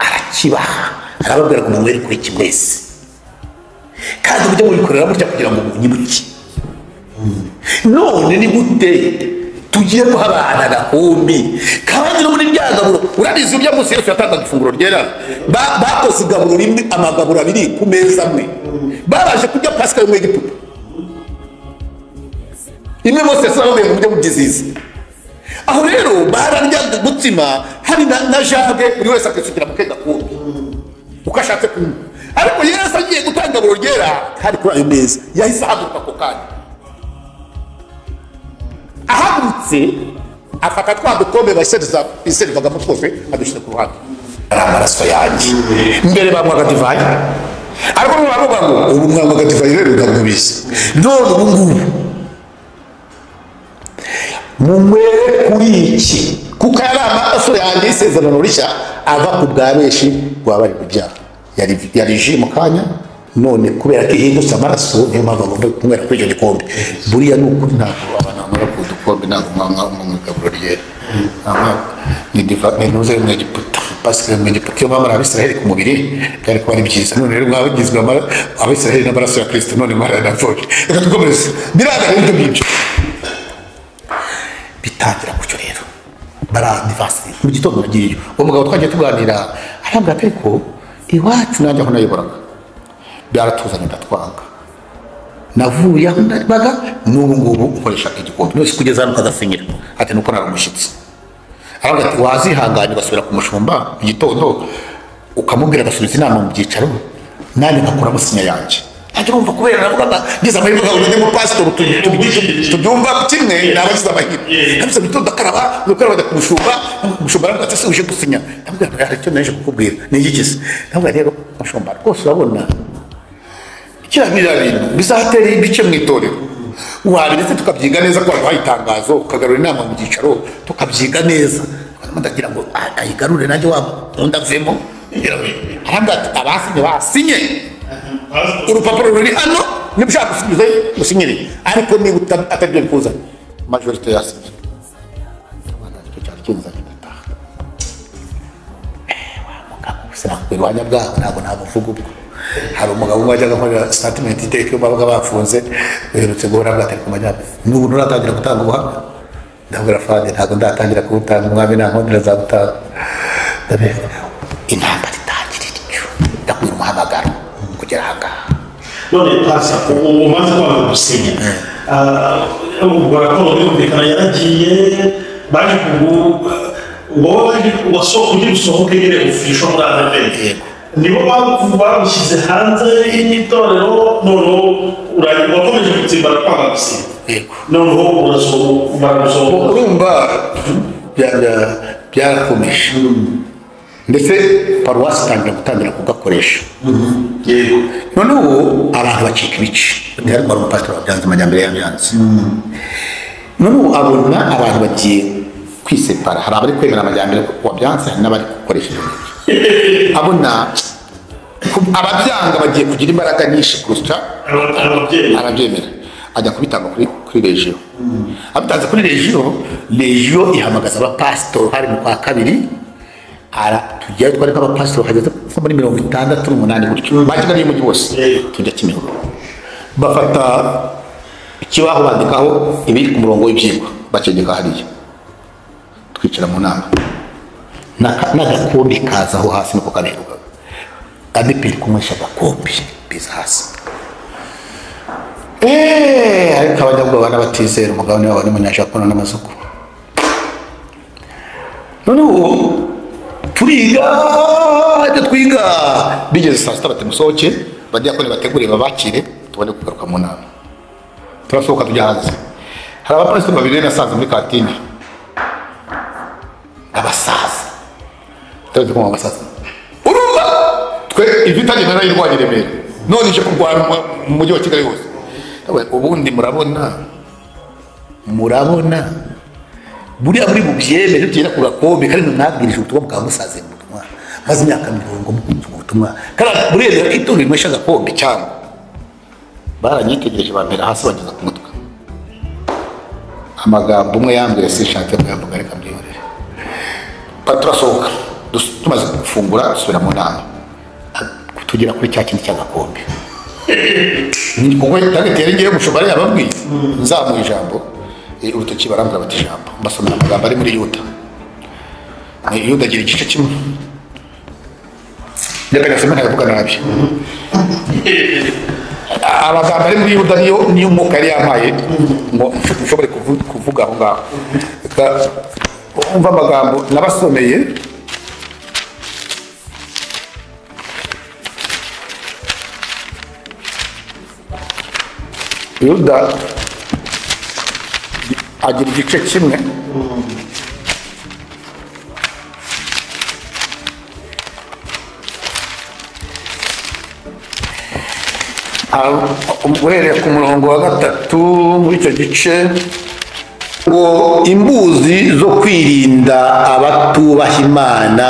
arakibaha arababwira ngo munywere kuri kimwe wese, kandi mujye mubikorera mutya kugira ngo munyibuke. None ni gute tugiye guha abana agakombe kandi no muri rya gaburo urabizi urya munsi Yesu yatangaga ifunguro ryera, bakoze igaburo rimwe amagaburo abiri ku meza amwe, babashe kurya Pasika yo mu Egiputa imwe bose Yesu arababwira ngo mujye mubyizihiza. Aho rero bararyaga umutsima hari na jage, buri wese akisukira mu ke gakombe uko ashatse kunywa, ariko Yesu agiye gutanga igaburo ryera hari kuri ayo meza yahise ahaguruka ako kanya. Ahagurutse afata twa dukombe baserivagamo twose adushyira ku ruhande. Ari amaraso yanjye. Mbere banywaga divayi, ariko baravuga ngo ubu mwanywaga divayi rero ntabwo mubizi, none ubu ngubu munywere kuri iki, kuko ari amaraso yanjye y'isezerano rishya ava ku bwa benshi baba bari mu byaha. Yari ji mu kanya, none kubera ko ihindutse amaraso niyo mpamvu agomba kunywera kuri icyo gikombe. Buriya ni ukuri ntabwo abantu banywera ku dukombe, ntabwo mwanywa mu igaburo ryera. Ni diva ni ntuze mu Egiputa, pasika mu Egiputa iyo mwamara Abisiraheli ku mubiri byari kuba ari byiza. None rero mwabagizwe Abisiraheli n'amaraso ya Kristo, none mwaranapfuye. Reka dukomeze. Biranga rero ibyo ngibyo bitangira gutyo rero baradivasi. Mu gitondo nagiyeyo, uwo mugabo twagiye tuganira arambwira ati ariko iwacu nanjye aho nayoboraga byaratuzanye ndatwanga, navuye aho nabaga n'ubu ngubu nkoresha igikombe nose kugeza hano ukagasinyira. Ati nuko nari umushyitsi. Aravuga ati wazihanganye ugasubira ku mushumba mu gitondo ukamubwira agasubiza inama mu byicaro, nanjye nkakuramo sinya yanjye. Ntajya urumva kubera navugaga ngize amahirwe nkabona undi mupasitori tubyumva kimwe nabagize amahirwe. Nabise mu gitondo akaraba, nuko bajya ku mushumba, umushumba aravuga ati ese uje gusinya? Ndamubwira hari icyo naje kukubwira, ni iki se? Ndamubwira rero mushumba rwose urabona kiriya biriya bintu bizatera ibice mu itorero, wabiretse tukabyiga neza ko waduhaye itangazo ukagarura inama mu byicaro tukabyiga neza. Ndagira ngo ayigarure nanjye wa undi avemo. Arambwira ati abasinye basinye, urupapuro ruri hano, niba ushaka gusubizayo usinyire, ariko niba atari byo bikuzanye majorite yasinye. Icyo cyari kinzanye ndataha. Wa mugabo sinakubwira ubuhamya bwawe, ntabwo nabuvuga ubwo. Hari umugabo umwe wajyaga nkorera statement iteka iyo babaga bafunze, uherutse guhora avuga ati ku majyambere n'ubu nturatangira gutanga ubuhamya. Ndabwira fande ntabwo ndatangira kubutanga, umwami nankundira azabutanga. Intambara itangirira icyo, ndakubwira umuhamagaro kugera aha ngaha. None pasa umaze kwanga gusinya, ubwo raporo birumvikana yaragiye, baje wowe kugira usohoke nyine ufisha muri ADEPR, nibo bagushyize hanze y'itorero, noneho wakomeje gutsimbara kwanga gusinya, noneho baragusohoka. Urumva byarakomeje, ndetse paruwasi itangira gutangira kugakoresha. Noneho abantu bacika ibice, ariko hari umupasitori wabyanze, amajyambere yabyanze. Noneho abona abantu bagiye kwisepara, hari abari kwemera amajyambere wabyanze, hari n'abari gukoresha ibyo ngibyo. Abona ababyanga bagiye kugira imbaraga nyinshi kurusha ababyemera, ajya kubitanga kuri regiyo. Abitanze kuri regiyo, regiyo ihamagaza abapasitori hari mu kwa kabiri, tujyayo twari nk'abapasitori hageze nko muri 68 gutyo, ba Kigali y'umujyi wose, tujya Kimihurura. Bafata ikibaho bandikaho ibiri ku murongo w'ibyigwa, bakegeka hariya, twicara mu nama n'agakombe kaza aho hasi niko kabirukaga. ADEPR kunywesha agakombe biza hasi. Ariko abanyabwoba n'abatizera umugabane wabo ni munyajapona n'amasuku. Noneho turiga ibyo twiga, bigeze saa sita bati musohoke, abadiyakoni bategure babakire tubone kugaruka mu nama. Turasohoka tujya hanze, hari abapasitori babiri nasanze muri kantine, abasaza turazi ko abasaza urumva twe ifitanye narayirwanya i Remera, none ije kurwana mu mujyi wa Kigali hose. Ubundi murabona buriya muri bubyemere tugera ku gakombe kandi mwabwirije ubutumwa mukaba musaze mu butumwa, maze imyaka 40 mukunze ubutumwa, kandi buremera ko itorero rinywesha agakombe cyangwa baranyitegereje bampera hasi bageza ku mutwe. Amagambo umwe yambwiye sinshatse kuyavuga, reka mbyihorere. Turasohoka tumaze gufungura dusubira mu nama, tugera kuri cya kindi cy'agakombe. Kuko yari ngiye mushobora yababwiye nzamuha ijambo, urutoki barambwira bati ijambo, mbasomera amagambo ari muri Yuda. Yuda agira igice kimwe, reka nasome ntayavuga nabi. Amagambo ari muri Yuda niyo umwuka yari yampaye ngo nshobore kuvuga aho ngaho. Umva amagambo nabasomeye. Yuda agira igice kimwe, uhereye ku murongo wa 3 muri icyo gice. Ngo imbuzi zo kwirinda abatubaha Imana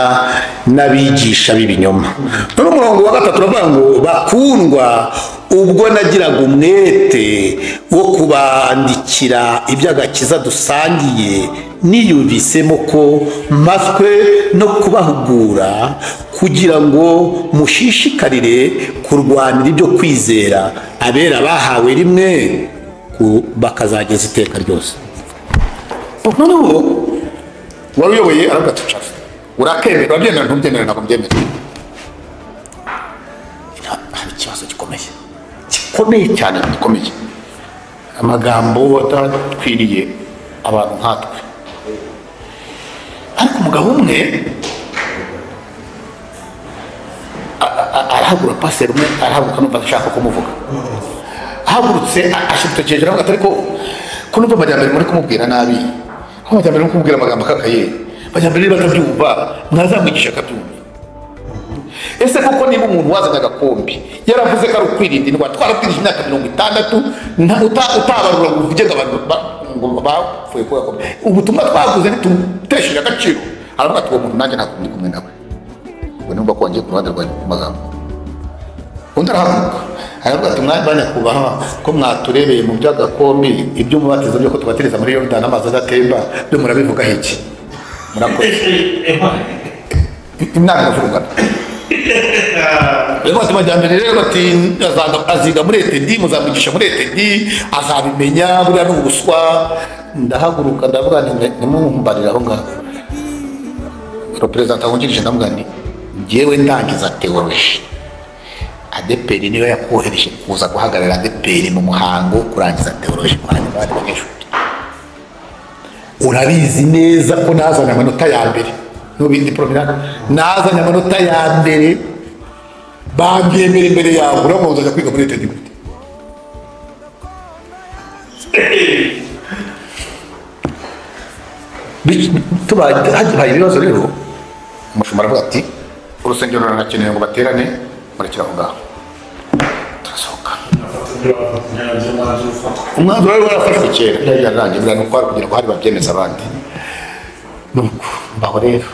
n'abigisha b'ibinyoma. None umurongo wa 3 uravuga ngo bakundwa, ubwo nagiraga umwete wo kubandikira iby'agakiza dusangiye, niyumvisemo ko mpaswe no kubahugura kugira ngo mushishikarire kurwanira ibyo kwizera abera bahawe rimwe bakazageza iteka ryose. Noneho wari uyoboye aravuga ati urakemera, urabyemera, ntubyemera, ntabwo mbyemera. Hari ikibazo gikomeye, gikomeye cyane, gikomeye, amagambo atakwiriye abantu nkatwe. Ariko umugabo umwe arahagura, pasiteri umwe arahaguruka, numva ashaka kumuvuga, ahagurutse ashyira urutoki hejuru aravuga ati ariko ko numva Majyambere muri kumubwira nabi, ko Majyambere muri kumubwira amagambo akakaye, Majyambere niba atabyumva mwazamwigisha akabyumva. Ese koko niba umuntu wazanye agakombe yaravuze ko ari ukwirinda indwara, twarabwirije imyaka 60 utabarura ngo uvuge ngo abantu bapfuye ku gakombe, ubutumwa twavuze ntitutesheje agaciro. Aravuga ati uwo muntu nanjye ntabwo ndi kumwe nawe, ubwo numva ko wangiye ku ruhande rwanjye ku magambo. Undi arahaguruka aravuga ati banyakubahwa, ko mwaturebeye mu by'agakombe, iby'umubatizo byo ko tubatiriza muri Yorodani amazi adatemba, byo murabivugaho iki? Murakoze. Inama iravurugana. Rero ati Majyambere rero ati aziga muri etedi, muzamwigisha muri etedi, azabimenya, buriya ni ubuswa. Ndahaguruka ndavuga nti nimumbarire aho ngaho. Reperezanta wungirije ndavuga nti njyewe ndangiza teoloji, ADEPR niyo yakohereje kuza guhagarara ADEPR mu muhango wo kurangiza teoloji kwa abandi banyeshuri. Urabizi neza ko nazanye amanota ya mbere, n'ubindi prominent, nazanye amanota ya mbere, bambyemera imbere yawe, uramuza uzajya kwiga muri etedi gute? Habaye ibibazo rero, umushumba aravuga ati urusengero ruranakenewe ngo baterane, murekera aho ngaho. Turasohoka. Umwanzuro wari warafashwe kera, byari byararangiye, buriya ni uko kugira ngo hari babyemeza abandi. Nuko mbaho rero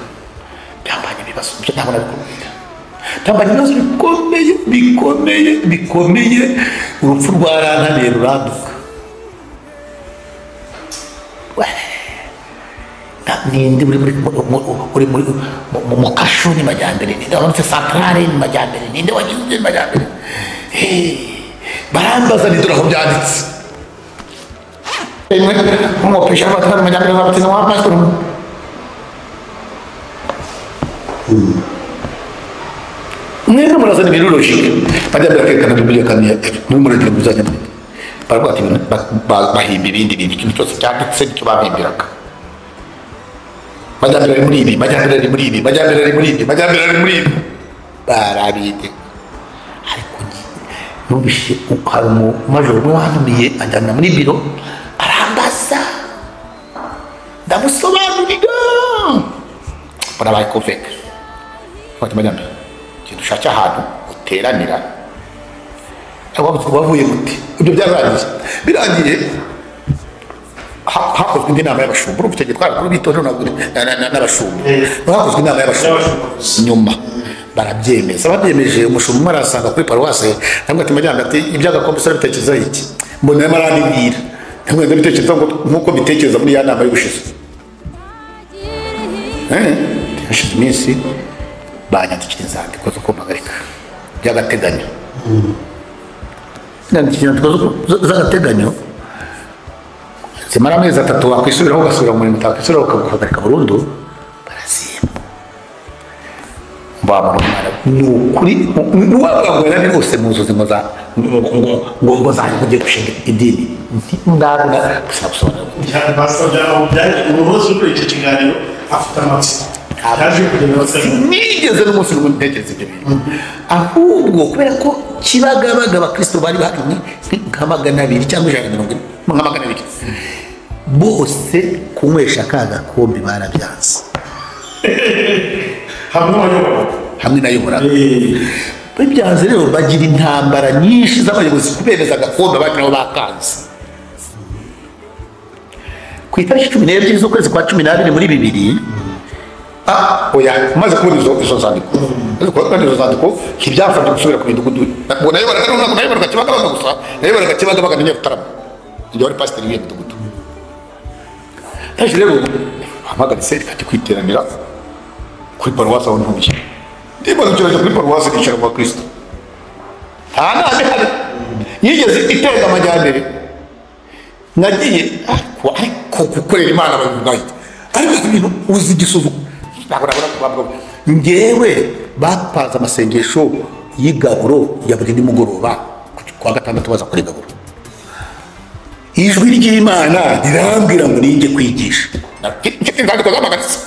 byambanye ibibazo, ibyo ntabwo nabikubwira, byambanye ibibazo bikomeye bikomeye bikomeye, urupfu rwarantaniye ruranduka. Ninde uri muri mu kasho ni Majyambere, ninde wamanutse santarare ni Majyambere, ninde wagize ni Majyambere. Barambaza ni dore aho byanditse. Umwopisha abatwara Majyambere baptiza wa pastor. Mwebwe murazana ibintu logique, Majyambere akerekana Bibiliya kandi muri muragira muzajya muri. Baravuga ati bahimba ibindi bintu, ikintu cyose cyanditse nicyo bahimbiraga. Majyambere ari muri ibi, Majyambere ari muri ibi, Majyambere ari muri ibi, Majyambere ari muri ibi, barabide. Ariko numvise hari umumajoro umwe wantumiye anjyana muri biro, arambaza, ndamusobanurira, barabaye convaincre. Bati Majyambere, genda ushake ahantu uteranira. Wavuye gute? Ibyo byararangiye. Birangiye hakozwe indi nama y'abashumba, urumva icyo gihe twari abakuru b'itorero n'abashumba, hakozwe inama y'abashumba nyuma barabyemeza. Babyemeje, umushumba umwe arasanga kuri paruwase, aramubwira ati Majyambere, ati iby'agakombe se urabitekerezaho iki? Mbona arimo arambibwira, ndamubwira ndabitekereza nk'uko mbitekereza muri ya nama y'ubushize. Hashize iminsi banyandikira inzandiko zo kumpagarika by'agateganyo. Nyandikira inzandiko z'agateganyo zimara amezi 3, wakwisubiraho ugasubira mu murimo, utakwisubiraho ukaguhagarika burundu. Barazimba. Ni ukuri n'uwavuga ngo yarari rwose mu nzozi ngo ngo zanjye ugiye gushinga idini, ndabona gusa gusobanura. Umuntu wese uri kuri icyo kiganiro afite amatsiko. Nigeze n'umunsi n'umwe ntekereza ibyo bintu, ahubwo kubera ko Kibagabaga abakristo bari bahari nka 200 cyangwa 140, nka 200, bose kunywesha ka gakombe barabyanze. Hamwe nayoboraga bibyanze rero, bagira intambara nyinshi z'abayobozi kubereza agakombe, abandi nabo bakanze. Ku itariki 12 z'ukwezi kwa 12 muri 2000, oya, maze kubona izo nzandiko, izo nzandiko ntibyamfasha gusubira ku midugudu. Ngo nayoboraga Kibagabaga gusa, nayoboraga Kibagabaga na Nyarutarama, njye wari pasiteri w'iyo midugudu. Yaje rero hamagaritse rikajya kwiteranira kuri paruwasi aho ntuye. Ndimanukira njya kuri paruwasi nicara mu bakristo. Nta nama ihari yigeze itenga amajyambere. Nagiye ariko gukorera Imana babivuga ariko ibintu uzi igisuzuguro ntabwo nabona kubavuga. Njyewe bapanze amasengesho y'igaburo ya buri nimugoroba kuwa gatandatu baza kuri gaburo. Ijwi ry'Imana rirambwira ngo ninjye kwigisha. Inzandiko zamagaritse.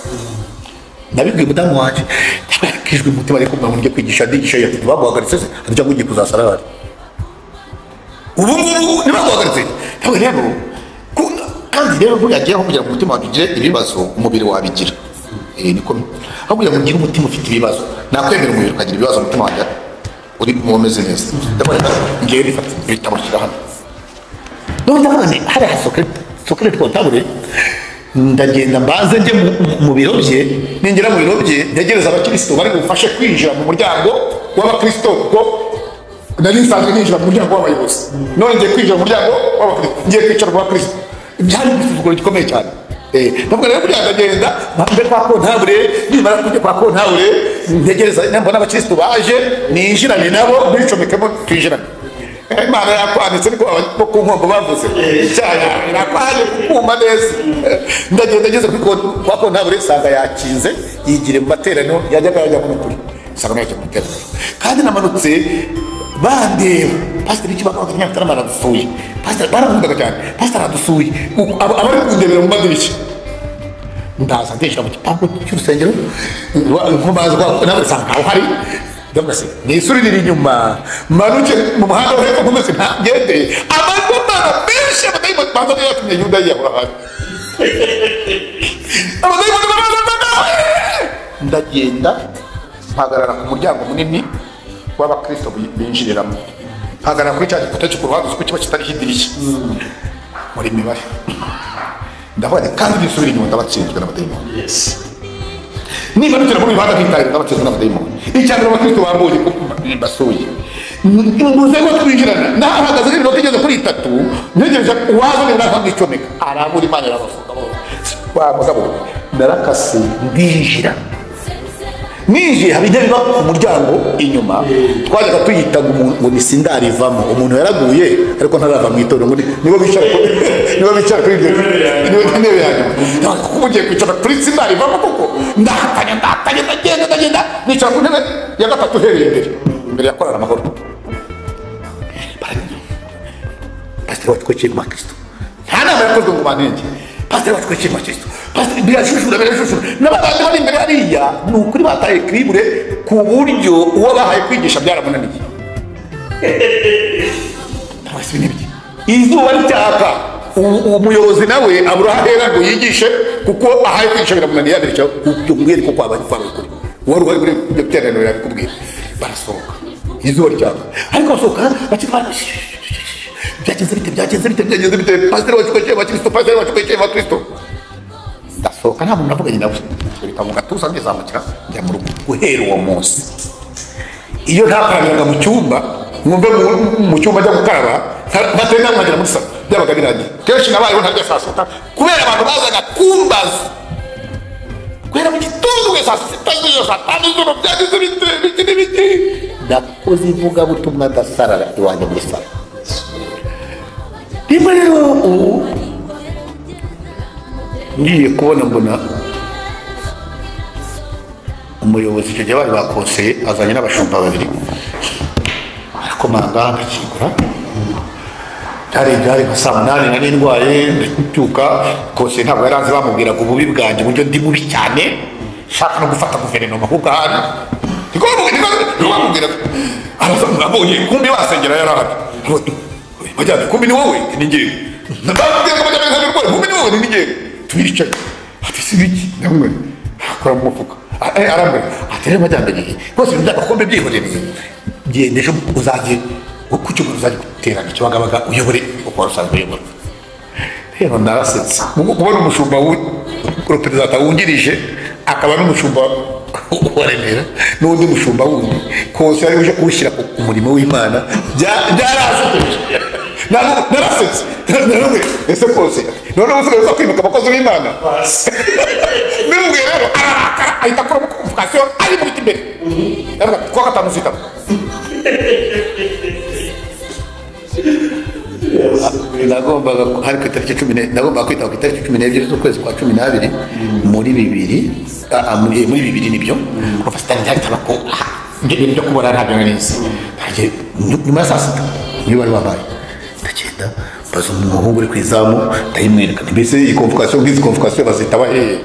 Nabibwiye umudamu wanjye, ijwi umutima ariko ngo njye kwigisha, ndigisha baguhagaritse se arya ngo ugiye kuzasara. Ubu ngubu ntibaguhagaritse. Ntabwo rero kandi rero buriya agiye aho kugira ngo umutima wawe ugire ibibazo, umubiri wabigira. Niko aho kugira ngo ugire umutima ufite ibibazo, nakwemera umubiri ukagira ibibazo, umutima wanjye uri umeze neza. Ndabona ngiye bifata ibitabo shyira hano. None ndavuga nti hariya Socrate kontabure, ndagenda mbanze njye mu biro bye, ningera mu biro bye ntegereza abakristo bari bufashe kwinjira mu muryango w'abakristo, kuko nari nsanzwe ninjira mu muryango w'abayobozi, none ngiye kwinjira mu muryango w'abakristo, ngiye kwicara mu bakristo. Byari igisuzuguro gikomeye cyane. Ndavuga rero buriya ndagenda mbe kwa kontabure, nimara kujya kwa kontabure ntegereza mbona abakristo baje ninjirane nabo bicomekemo twinjirane. Imana yakwanitse niko bo ku nkombo bavuze, icyaha irakwaje kuma neza. Ndagenda ngeze kuri kwa kontabure nsanga yakinze, yigire mu materaniro yajyaga yajya mu kuri, nsanga yajya mu materaniro. Kandi namanutse bandeba pasiteri Kibagabaga Nyarutarama aradusuye, pasiteri barakundaga cyane, pasiteri aradusuye, abari kundebera mu madirishya. Ndaza ndinjira mu gipangu cy'urusengero, nkomaza nawe nsanga ntawe uhari. Ndavuga se nisurire inyuma manuke mu muhanda wo hepfo nkomeze ntagende. Abagomana benshi abadayimoni banza yatumye Yuda yiyahura hasi. Abadayimoni baraza. Ndagenda mpagarara ku muryango munini w'abakristo binjiriramo, mpagarara kuri cya gikuta cyo ku ruhande uzi ko kiba kitariho idirishya muri mibare. Ndavuga nti kandi nisubira inyuma ndabatsinzwe n'abadayimoni. Niba nugera muri muhanda nkitahira ndabatsinzwe n'abadayimoni. Icya mbere abakristo bambonye ko basuye, muze ko twinjirana, nahagaze nk'iminota igeze kuri 3 ntegereje uwaza nibura nkamwicomeka, arabura Imana irabafunga bose. Wa mugabo narakase ndinjira. Ninjiye haba intebe iba ku muryango inyuma, twajyaga tuyita ngo ni sindarivamo, umuntu yaraguye ariko ntarava mu itorero, ngo nibo bicara kuri ibyo ntebe ya nyuma. Kuko ugiye kwicara kuri sindarivamo koko, ndatanya ndagenda nicara ku ntebe ya gatatu uhereye imbere, imbere ya korali amahoro. Pasiteri wacu twekeye mu bakristo, nta nama yakozwe ngo bantenge. Pasiteri wacu twekeye mu bakristo, pasiteri birashushura n'abandi bari imbere hariya, ni ukuri bataye kiribure ku buryo uwo bahaye kwigisha byaramunaniye. Izuba ricyaka, umuyobozi nawe abura aho ahera ngo yigishe, kuko ahaye kwigisha biramunaniye, yaberekera ubwira ko kwabaye kuri wari uhari kuri ibyo biteraniro yabikubwira. Barasohoka izuba ricyaka, ariko basohoka bakiri byagenze bite, pasiteri wacu twekeye abakristo, pasiteri wacu twekeye abakristo. Ndasohoka nta muntu navuganye nawe, ibitabo mu gatuza ndizamukira njya mu rugo. Guhera uwo munsi iyo ntakarabiraga mu cyumba, mwumve mu cyumba njya gukaraba batenda nkagera muri salo, byabaga birangiye. Kenshi nabayeho ntarya saa sita kubera abantu bazaga kumbaza guhera mu gitondo kugeza saa sita z'ijoro, saa tanu z'ijoro, byagenze bite biki n'ibiki. Ndakoze ivugabutumwa ndasarara iwanjye muri salo. Rimwe rero ubu ngiye kubona mbona umuyobozi icyo gihe bari bakoseye azanye n'abashumba babiri, arakomanga ndakingura. Byari nka saa 8 nari ndwaye, ndabyuka. Koseye ntabwo yari azi, bamubwiraga ububi bwanjye uburyo ndi mubi cyane, nshaka no gufata guverinoma ahubwo ahari niko bamubwiraga. Abonye kumbi basengera yari ahari, majyambere kumbi ni wowe ni njyewe, bamubwiraga majyambere ntabwo rwose kumbi ni wowe ni njyewe. Turicaye ati si biki, ndamwe akora mu mufuka arambwira ati rero majyambere rwose ibintu by'agakombe byihorereye, genda ejo uzajye ku cyumweru uzajye guterana Kibagabaga uyobore uko wari usanzwe uyobora. Rero narasetse kubona umushumba perezida wungirije akaba n'umushumba wa Remera n'undi mushumba wundi kose ari uje kuwushyira ku murimo w'Imana, byarasekeje. Narasetse ese kose noneho usigaye uza kwimuka abakozi b'Imana. Bimubwiye rero ararakara ahita akora convocation ari mu biti imbere, aravuga ati kuwa gatanu uzitaba. Nagombaga hari ku itariki 10, nagombaga kwitaba ku itariki 12 z'ukwezi kwa 12 muri bibiri, muri bibiri nibyo. Professor ntiyahita ko ibyo bintu byo kubona ntabyo nari nzi. Nyuma ya saa sita niyo bari babaye, ndagenda mbaza umuhungu uri ku izamu ndayimwereka, mbese iyi convocation nk'izi convocation bazitaba hehe?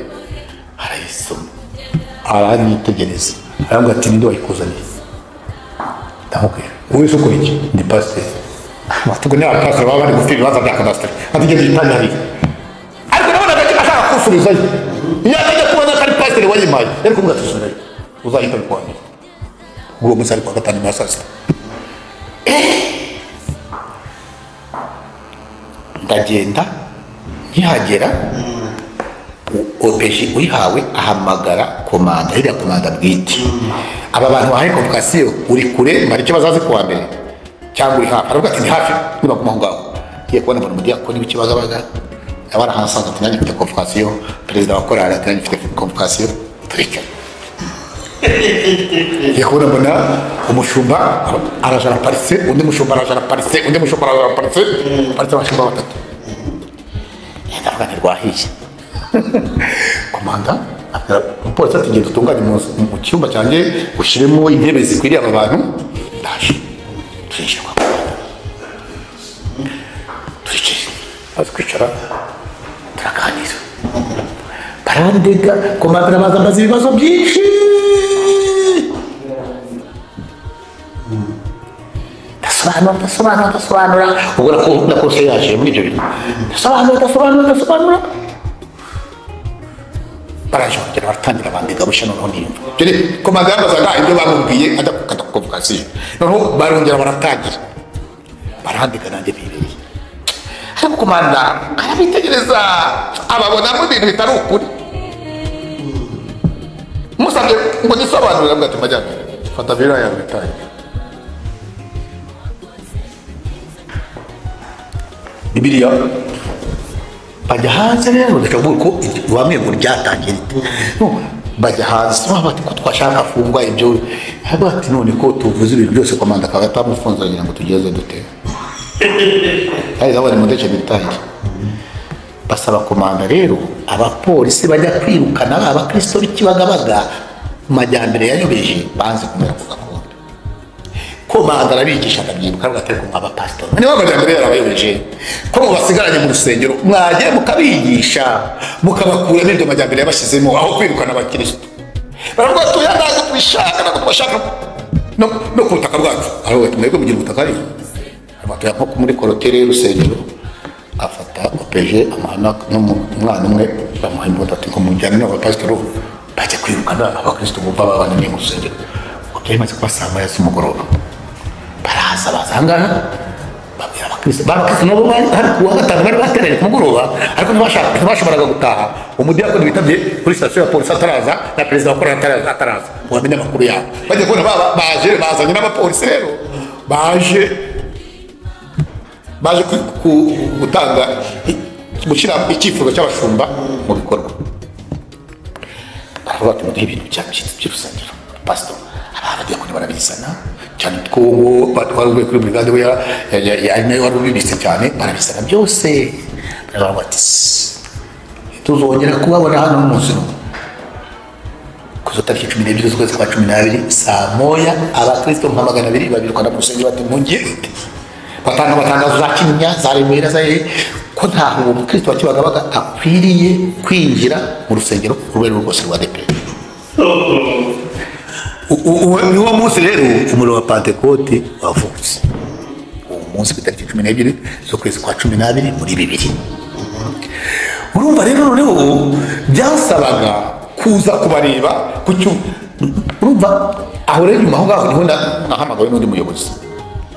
Arayisoma aranyitegereza arambwira ati ninde wayikuzaniye? Ndamubwira wowe se ukora iki? Ndi pasiteri. Ubwo ni abapasiteri baba bari gufite ibibanza bya kadasiteri, ati ibyo byitangiriye. Ariko nabonaga ashaka kunsubizayo, iyo atajya kubona ko ari pasiteri wayimpaye yari kumubwira ati subirayo uzahita bikuwa mbere. Ubwo munsi ari kuwa gatanu nyuma ya saa sita. Ndagenda nkihagera OPG uyihawe ahamagara komanda, iriya komanda bwite. Aba bantu bahaye convocation uri kure mara icyo bazaze kuwa mbere cyangwa uri hafi? Aravuga ati ni hafi nibaguma aho ngaho. Ngiye kubona mbona umudiyakoni w'Ikibagabaga nawe arahasanze ati nanjye mfite convocation, perezida wa korali ati nanjye mfite convocation, turicaye. Ngiye kubona mbona umushumba araje araparitse, undi mushumba araje araparitse, undi mushumba araje araparitse, paritse abashumba batatu. Ndavuga nti rwahiye. Komanda umupolisi ati genda utunganye mu cyumba cyanjye ushyiremo intebe zikwiriye aba bantu. Ndaje turinjira kwa komanda, turicaye, azi kwicara turaganira, barandega. Komanda arabaza ambaza ibibazo byinshi, ndasobanura ndasobanura ndasobanura. Ubwo na kose yaje muri ibyo bintu, ndasobanura ndasobanura ndasobanura. Baraje kugera baratangira bandega bushya. Noneho niyumva komanda yambazaga ibyo bamubwiye ajya gukata convocation, noneho barongera baratangira barandega nanjye bibereye. Ariko komanda arabitegereza ababonamo ibintu bitari ukuri, musabye ngo nisobanurire avuga ati majyambere fata biriya yawe itaye. Bibiliya bajya hanze rero, ndashaka kuvuga ko bamwe ngo ryatangiye rite. Bajya hanze bati ko twashaka afungwa ibyo, bati none ko tuvuze ibintu byose komanda akaba atamufunze agira ngo tugeze dute? Hari zabone mu ndege bitahire. Basaba komanda rero abapolisi bajya kwirukana abakristo b'Ikibagabaga majyambere yayobeje banze kumera ku gakondo. Komanda arabigisha akabyibuka aravuga ati ariko abapasitori niba amajyambere yarabayobeje ko mubasigaranye mu rusengero mwagiye mukabigisha mukabakuramo ibyo majyambere yabashyizemo aho kwirukana abakristo. Baravuga ati oya ntabwo tubishaka, ntabwo tubashaka no ku butaka bwacu. Aravuga ati mwebwe mugira ubutaka ariyo? Aravuga ati nko muri korotire y'urusengero. Afata OPG amuha n'umwana umwe bamuha imbunda ati ngo mujyane n'abapasitori bajya kwirukana abakristo bumva babananiye mu rusengero. Ubwo byari bimaze kuba saa moya z'umugoroba. Baraza baza aha ngaha babwira abakristo, abakristo nabo hari ku wa gatanu bari bateranye ku mugoroba, ariko ntibashoboraga gutaha. Umudiyakoni witabye kuri sitasiyo ya polisi ataraza na perezida wa korali ataraza ngo bamenye amakuru yabo. Bajya kubona baje bazanye n'abapolisi rero baje gutanga gushyira icyifuzo cy'abashumba mu bikorwa. Baravuga bati muduhe ibintu by'urusengero pastor. Abadiyakoni barabizana cyane ko wari uvuye kuri brigade we ari nawe wari ubibitse cyane, barabizana byose. Baravuga bati tuzongera kubabona hano n'umunsi n'umwe. Kuzo tariki 12 z'ukwezi kwa 12 saa moya abakristo nka 200 babirukana mu rusengero bati mugende. Batanga amatangazo za Kinyinya za Remera za ko ntaho uwo mukristo wa Kibagabaga akwiriye kwinjira mu rusengero urwego rwose rwa ADEPR. Uwo munsi rero umuriro wa Pentekote wavutse. Uwo munsi ku itariki 12 z'ukwezi kwa 12 muri bibiri. Urumva rero noneho byasabaga kuza kubareba ku urumva aho rero nyuma aho ngaho niho nahamagawe n'undi muyobozi.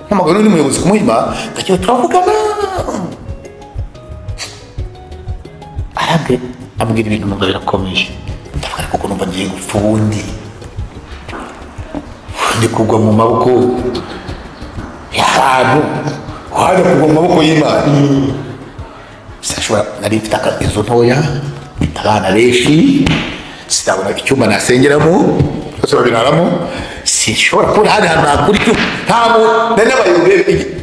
Mpamagawe n'undi muyobozi kumuhima, ndagira turavugana. Arambwira ambwira ibintu numva birakomeye, ndavuga ariko ko numva ngiye gupfa ubundi ndi kugwa mu maboko y'abantu, wajya kugwa mu maboko y'Imana. Sinashobora, nari mfite inzu ntoya, mfite abana benshi, sinabona icyumba nasengeramo, byose babiraramo, sinshobora kubona ahandi hantu nakura icyumba. Nta muntu nari nabaye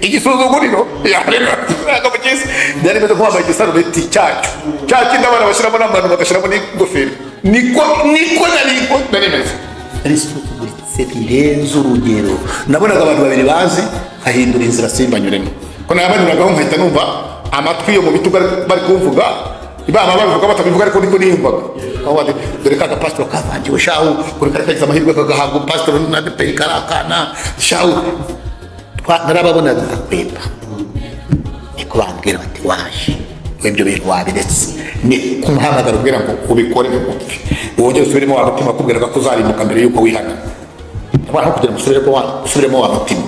igisuzuguriro byari bimeze nko wambaye igisarubeti cyacyo cya kindi abana bashyiramo n'amano bagashyiramo n'ingofero, niko niko nari nari meze, nari nsuzuguritse birenze urugero. Nabonaga abantu babiri bazi nkahindura inzira simbanyuremo, ko nabanyuragaho nkahita numva amatwi yo mu bitugu bari kumvuga, ibaba babivuga batabivuga ariko niko niyumvaga. Aho bati dore ka gapasitoro kavangiwe shahu, kuri kare kagize amahirwe kagahabwa pasitoro na DPR karakana shahu, narababonaga ngakwemba. Niko bambwira bati waje ibyo bintu wabiretse, ni kumuhamagara ubwira ngo ubikore upfe, wongere usubiremo wa mutima akubwiraga ko uzarimbuka mbere yuko wihana. Ndabona aho kugira ngo usubiremo wa mutima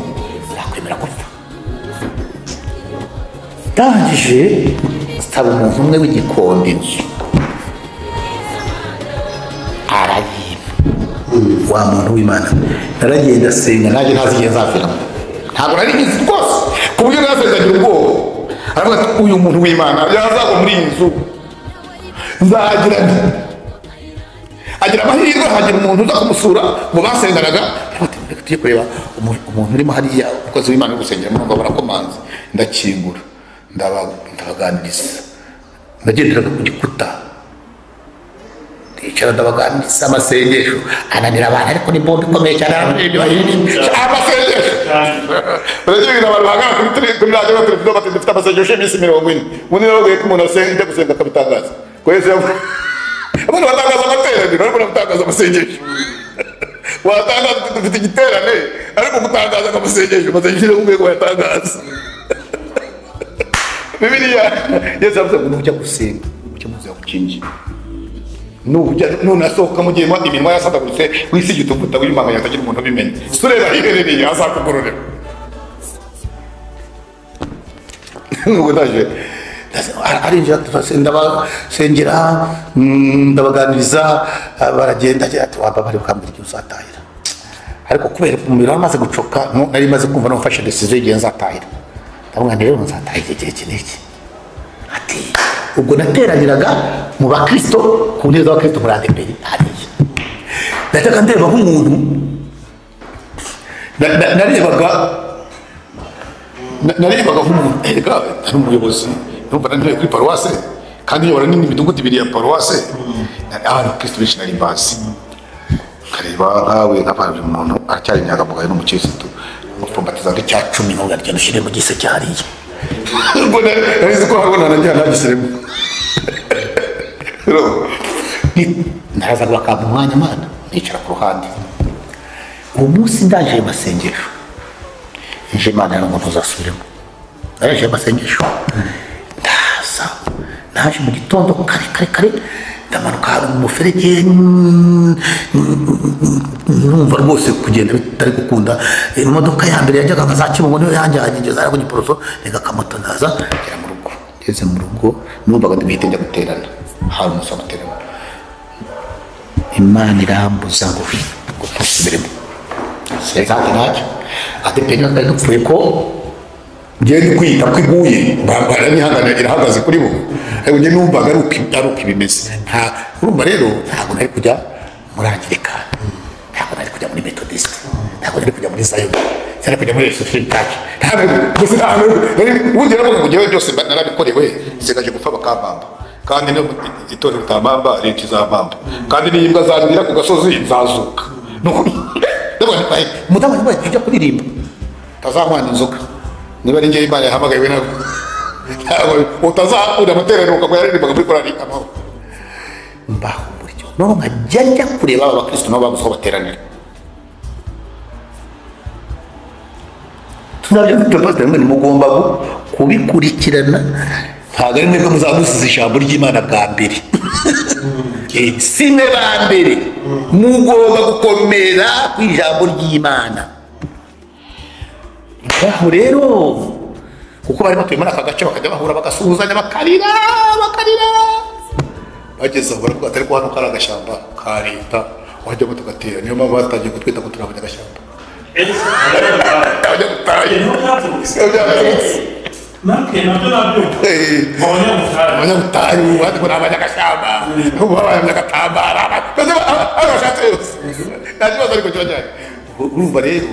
nakwemera gupfa. Ndangije nsaba umuntu umwe w'igikombe inzu arayimpa, wa muntu w'Imana. Naragenda senga nanjye ntazi igihe nzaviramo, ntabwo nari ngizi rwose, ku buryo nasenzagira ubwoba. Aravuga ati uyu muntu w'Imana yazagwa muri iyi nzu nzagira nti, agira amahirwe hagira umuntu uza kumusura mu basenganaga. Reka tujye kureba umuntu urimo hariya, umukozi w'Imana uri gusengera, numva barakomanze, ndakingura ndabaganiriza, ndagenderaga ku gikuta ndicara ndabaganiriza amasengesho ananira abantu, ariko ni bombe ikomeye cyane amasengesho. Baragira abantu bahagara kuri radiyo na televiziyo bati dufite amasengesho y'iminsi 40, ubundi nababwiye ko umuntu asenga ijya gusenga akabitangaza, ko Yesu yavuze abantu batangaza amateraniro ariko batangaza amasengesho. Watangaza dufite igiterane ariko gutangaza amasengesho, amasengesho ni ukwiye kuyatangaza. Bibiliya Yesu yavuze ngo nujya gusenga ujye muzi yagukingiye, nunasohoka mu gihe iminwa yasataguritse wisige utuvuta w'imana hatagira umuntu ubimenya, sureba hiherereye azakugororera. Nubwo ndaje arinjira ndabasengera ndabaganiriza, baragenda ati waba bari bukambwira igihe uzatahira, ariko kubera umubiri wari umaze gucoka nari maze kumva numfashe decision y'igihe nzatahira. Ndavuga nti rero nzataha igihe iki n'iki. Ati ubwo nateraniraga mu bakristo ku ntebe z'abakristo muri ADEPR hariya, najyaga ndeba nk'umuntu narebaga nk'umuntu erega ari umuyobozi, numva nari kuri paruwase kandi nyobora n'imidugudu ibiri ya paruwase, abakristo benshi nari mbazi, nkareba nkawe nk'abantu umuntu aracyari inyangamugayo n'umukirisitu, mupfumbatizaga icya 10 ntugarye ushyire mu giseke hariya. Ubwo nari ko habona nanjye nagishyiremo. Narazaga bakampa umwanya Mana nicara ku ruhande. Uwo munsi ndaje ayo masengesho, nje Imana ngo ntuzasubiremo, naraje ayo masengesho ndaza, naje mu gitondo kare kare kare, ndamanuka ahantu mu muferege, numva rwose kugenda bitari gukunda. Imodoka ya mbere yajyaga nka za Kibungo niyo yanjyanye ngeze hariya ku Giporoso, ntega akamoto ndaza ngera mu rugo. Ngeze mu rugo numvaga ndi buhite njya guterana, hari umunsi wo guterana, Imana irambuza ngo ntusubiremo. Sinzate ntacyo ADEPR nari dupfuye ko ngende kwita ko iguye, baranyihangana irahagaze kuri bo, ariko njye numvaga ari uko ibimeze. Nta urumva rero ntabwo nari kujya muri Anglikani, ntabwo nari kujya muri Methodist, ntabwo nari kujya muri Zion, nari kujya muri Association Church, ntabwo gusa ubundi naravuga ngo njyewe byose narabikorewe, nsigaje gupfa bakambamba, kandi no itorero ritabamba leta izabamba, kandi n'imbwa zandira ku gasozi nzazuka. Umudamu yabaye tujya kuririmba utazanywana inzoga, niba ari njye Imana yahamagaye ntabwo utazakunda amateraniro ukagwa yaririmbaga muri korali amahoro. Mbaho buryo noneho nkajya njya kureba aba bakristo nabo babuze aho bateranira. Tuzabyo pasiteri mwe mugomba kubikurikirana, ntabwo ari mwebwe muzamusize ijambo ry'Imana bwa mbere, si mwe ba mbere, mugomba gukomera ku ijambo ry'Imana. Aho rero kuko bari batuye muri aka gace bakajya bahura bagasuhuzanya bakarira bakarira. Bageze aho baravuga ati ariko hano kari agashyamba ka leta wajyamo tugatera, niyo mpamvu batangiye kutwita ngo turi abanyagashyamba. Abanyabutayu ariko ni abanyagashyamba, ubu abanyagatambara, bashatse yose nta kibazo ariko kiba cyane. Urumva rero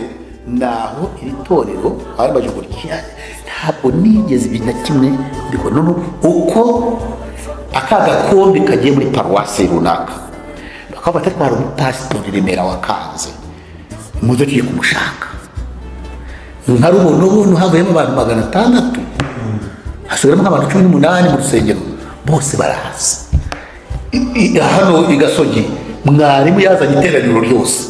naho iri torero bari baje gutya, ntabwo nigeze ibintu na kimwe mbikora. None uko aka gakombe kagiye muri paruwasi runaka bakaba batatwara umupasitori Remera wakanze, muze tugiye kumushaka. Nka Rubonobono havuyemo abantu 600, hasigaramo nk'abantu 18 mu rusengero, bose barahaza. Hano i Gasogi mwarimu yazanye iteraniro ryose.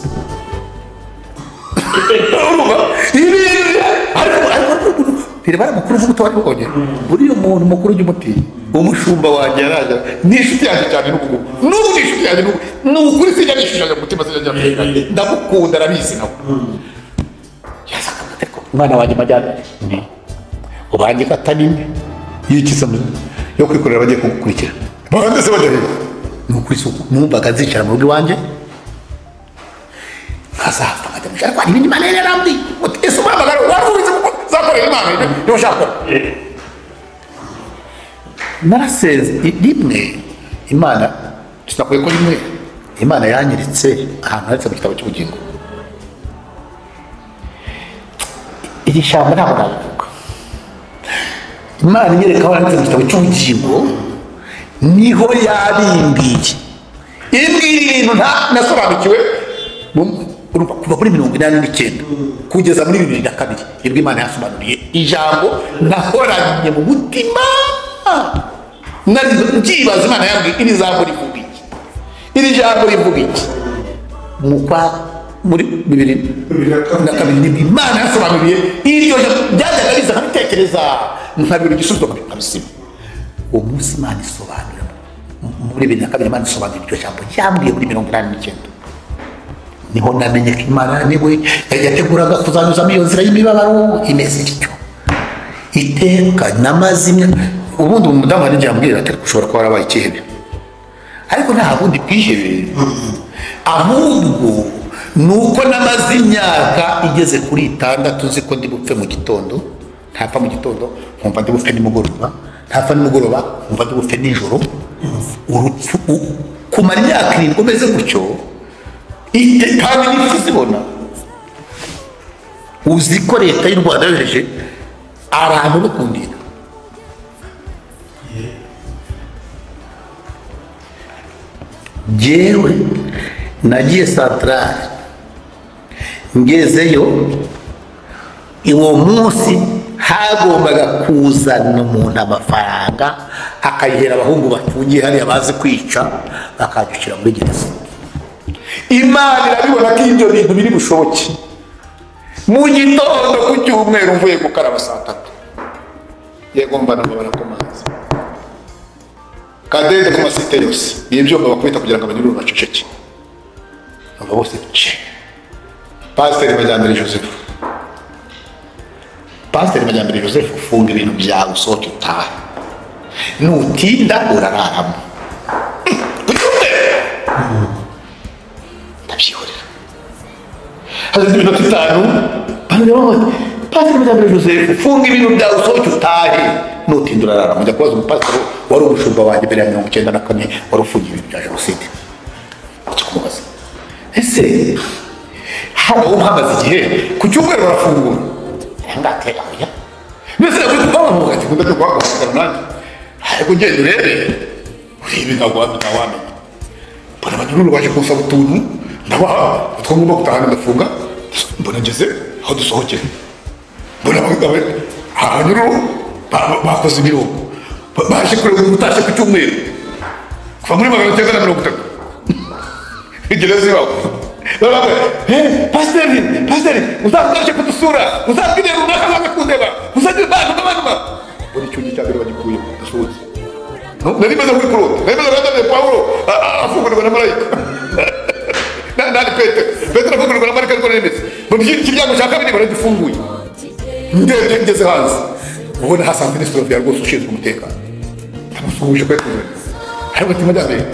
Ariko mukuru uvuga utabari bubonye, buriya umuntu mukuru ujya umutinya. Umushumba wanjye yaraje, ni inshuti yanjye cyane n'ubu n'ubu ni inshuti yanjye n'ubu, ni ukuri sinjya nishushanya mu mutima, sinjya njya ndamukunda, arabizi nawe. Umwana wanjye majyambere ni ubanjye katanine yikiza yo kwikorera bagiye kugukurikira bande se bajya he? Ni ukuri isuku numvaga nzicara mu rugo iwanjye nkazapfa nkajya mu ijuru, ariko hari ibindi Imana yari yarambwiye ese umuhamagaro warubizi kuko nzakorera Imana niyo nshaka gukora. Narasenze rimwe Imana, sinakwiye ko rimwe Imana yanyiritse ahantu handitse mu gitabo cy'ubugingo. Iri shyamba ntabwo nabivuga. Imana inyereka aho handitse mu gitabo cy'ubugingo, niho yabimbwiye. Imbwira ibintu nasobanukiwe kuva muri 89 kugeza muri 2002, nibwo Imana yasobanuriye ijambo nahoranye mu mutima. Mbyibaza Imana yambwiye iri jambo rivuga iki? Iri jambo rivuga iki? Mu kwa muri 2002 nibwo Imana yasobanuriye iryo jambo, byajyaga biza nkabitekereza nkabira igisubizo nkabisiba. Uwo munsi Imana isobanura muri 2002, Imana isobanura iryo jambo yambwiye muri 89. Niho namenye ko Imana niwe yateguraga kuzanyuzamo iyo nzira y'imibabaro imeze ityo. Iteka n'amazimwe. Ubundi umudamu hari igihe ambwira ati ushobora kuba warabaye ikihebe, ariko nta bundi bwihebe, ahubwo ni uko namaze imyaka igeze kuri 6 nzi ko ndi bupfe mu gitondo, ntapfa mu gitondo nkumva ndi bupfe nimugoroba, ntapfa nimugoroba nkumva ndi bupfe nijoro. Urupfu kumara imyaka 7 umeze gutyo, kandi n'ipfu zibona. Uzi ko leta y'u Rwanda yohereje abantu bo kundinda. Jyewe nagiye santarari, ngezeyo uwo munsi hagombaga kuzana umuntu amafaranga akayihera abahungu bafungiye hariya bazi kwica, bakadushyira muri gereza. Imana irabibona ko ibyo bintu biri bushoboke. Mu gitondo ku cyumweru mvuye gukaraba saa 3, yego mbana barakomanza kadede ku masite yose, ni ibyuma bakubita kugira ngo abanyururu baceceke. Aba bose ce Pasiteri Majyambere Joseph, Pasiteri Majyambere Joseph, ufunga ibintu byawe usohoke utahe, nutinda urararamo. Ndabyihorera. Hashize iminota 5, Pasiteri Majyambere Joseph, ufunga ibintu byawe usohoke utahe, nutinda urararamo. Njya kubaza umupasiteri wari umushumba wanjye mbere ya 94 wari ufungiye ibintu bya jenoside. Njya kumubaza, ese hano uhamaze igihe ku cyumweru barafungura? Ngatera oya. Mbese nakubamuvuga ati nkunda guhagarara nanjye, ariko ngenda urebe urebe ntabwo wamenya. Mbona abanyururu baje kunsaba utuntu, ndabaha utwo ngomba gutahana ndafunga, mbona ngeze aho dusohokera, mbona abanyururu bakoze imirongo baje kureba umuntu utashye ku cyumweru kuva muri 930 gereza ibaho. Pasiteri, pasiteri, uzaze kudusura, uzabwire runaka azaze kundeba, uzagire bantu n'abantu. Buri cyungi cya mbere bagikuyemo ndasohotse. Nari meze nk'uri kurota, nari meze nka Pawulo afungurwa na marayika. Nani Petero, Petero afungurwa na marayika ariko nari meze. Mbona ikiryango cya kabiri baragifunguye. Ndebye ngeze hanze, ubona hasanze minisitiri wa rwose ushinzwe umutekano. Ndamusuhuje ko yakoze. Ariko ati majyambere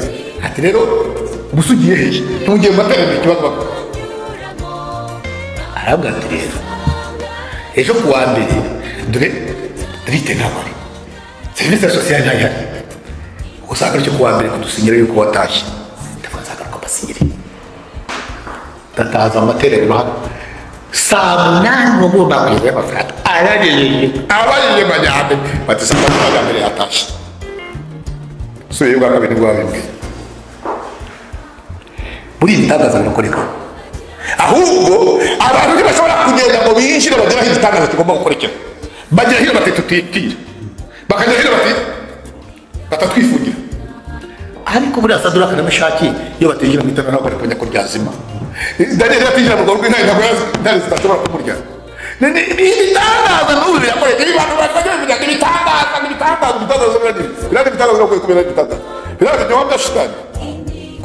ati rero ubusugiye hehe ntugiye mu materaniro ikibazo arabwira ati rero ejo ku wa mbere dore rite ntabwo ari serivisi sosiyali ntayihari usanga aricyo ku wa mbere kudusinyira yuko watashye ndavuga nzagaruka mbasinyire ndataza amateraniro hano saa 8 ugomba kugeza amafaranga araririye abaririye majyambere bati saa 8 majyambere yatashye subiye bwa kabiri nibwo babimbwiye buri ibitangaza birakoreka ahubwo abantu ntibashobora kugenda ngo binjire bagere aho igitangaza kigomba gukorekera bagera hino bati tutitira bakagera hino bati batatwifungira ariko buriya Saduraka na Meshaki iyo batinjira mu itanura ntabwo bari kumenya ko ryazima Daniel yatinjira mu rwego rw'intare ntabwo intare zidashobora kumurya ibitangaza n'ubu birakoreka ibi bantu bakajya bamenya ibitangaza ibitangaza ibitangaza birandi ibitangaza no kubera ibitangaza birandi ibinyoma bya shitani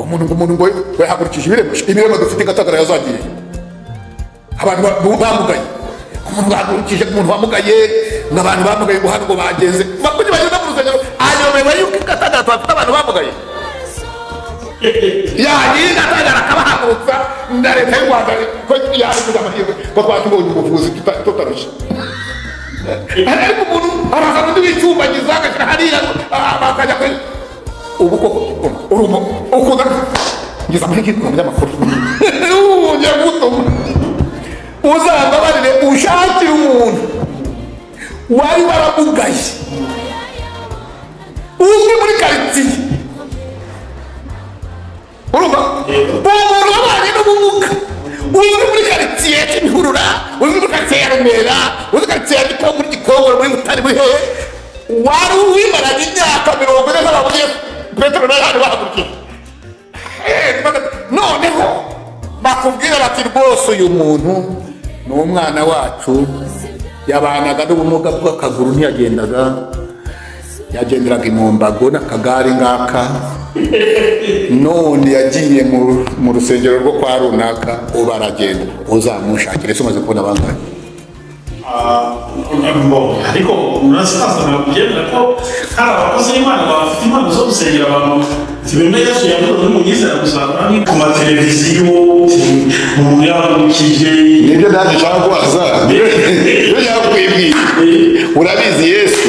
umuntu ngo yahagurukije ibirema dufite Gatagara yazagiye abantu bamugaye umuntu bahagurukije umuntu wamugaye n'abantu bamugaye ngo hano ngo bagenze bakundi bagenda mu rusengero ayobewe yuko Gatagara bafite abantu bamugaye yagiye Gatagara akabahagurutsa na leta y'u Rwanda ko yaje amahirwe ko twatubonye ubuvuzi tutarushye ariko umuntu araza undi w'icyumbagiza agashyira hariya bakajya kuri ubu koko urumva ukunda ngize amahirwe mu binyamakuru ngiye gutuma uzambabarire ushakire umuntu wari waramugaye uzwi muri karitsiye urumva umuntu wabanye n'ubumuga uzwi muri karitsiye ya Kimihurura uzwi muri karitsiye ya Remera uzwi karitsiye ya Gikongoro muri Gikongoro muri Butare muri hehe wari wimaranye imyaka 40 n'ababuye Petero na Yohana bahagurukiye noneho bakubwira bati rwose uyu muntu ni umwana wacu yabanaga n'ubumuga bw'akaguru ntiyagendaga yagenderaga imumbago n'akagare ngaka none yagiye mu rusengero rwo kwa runaka ubu aragenda uzamushakire ese umaze kubona bangahe ariko murasaza mwabyemera ko hari abakozi b'Imana bafite impano zo gusengera abantu zibemeye Yesu yavuze muri munyizera kuzakora ni ku mateleviziyo umuntu yababukije nibyo nanjye nshaka kubaza nibyo yakwibwiye urabizi Yesu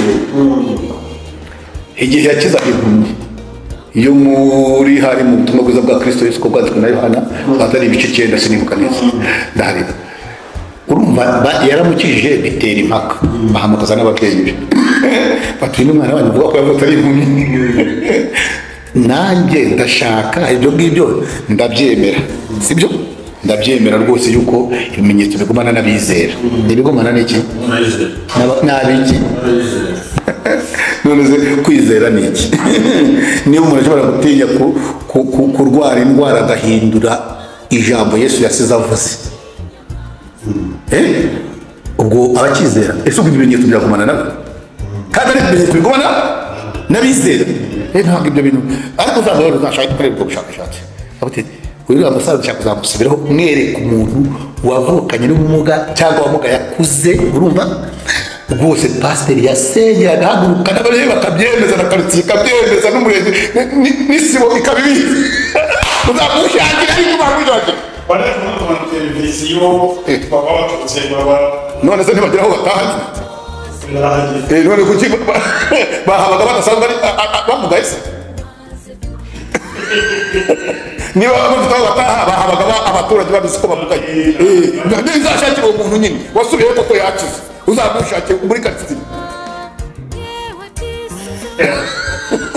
igihe yakizaga impumyi iyo muri hari mu butumwa bwiza bwa Kristo Yesu ko bwanditswe na Yohana atari ibice 9 sinibuka neza ndahareba urumva yaramukijije bitera impaka bahamagaza n'ababyeyi be bati uyu mwana wanyu uvuga ko yavutse ari impumyi nanjye ndashaka ibyo ngibyo ndabyemera sibyo ndabyemera rwose yuko ibimenyetso bigumana n'abizera ibigumana n'iki n'abiki none se kwizera ni iki niba umuntu ashobora gutinya kurwara indwara agahindura ijambo Yesu yasize avuze ubwo abakizera ese ubwo ibimenyetso byagumana nabo kandi ari ibimenyetso bigumana n'abizera ntabwo ibyo bintu ariko uzaba uzashaka gukorera ubwo bushakashatsi uyu musaza ushaka kuzamusubiraho mwereka umuntu wavukanye n'ubumuga cyangwa wamugaye akuze urumva rwose pasiteri yasengera agahaguruka n'ababyeyi bakabyemeza na karitsiye ikabyemeza n'umurenge n'isibo ikabibizi uzamushakira ariko bamushakira none se ntibagera aho bataha none kuki bahabaga badasanzwe bamugaye se niba bafite aho bataha bahabaga abaturage babizi ko bamugaye ntizashakire uwo muntu nyine wasubiyeho koko yakize uzamushakire muri karitsiye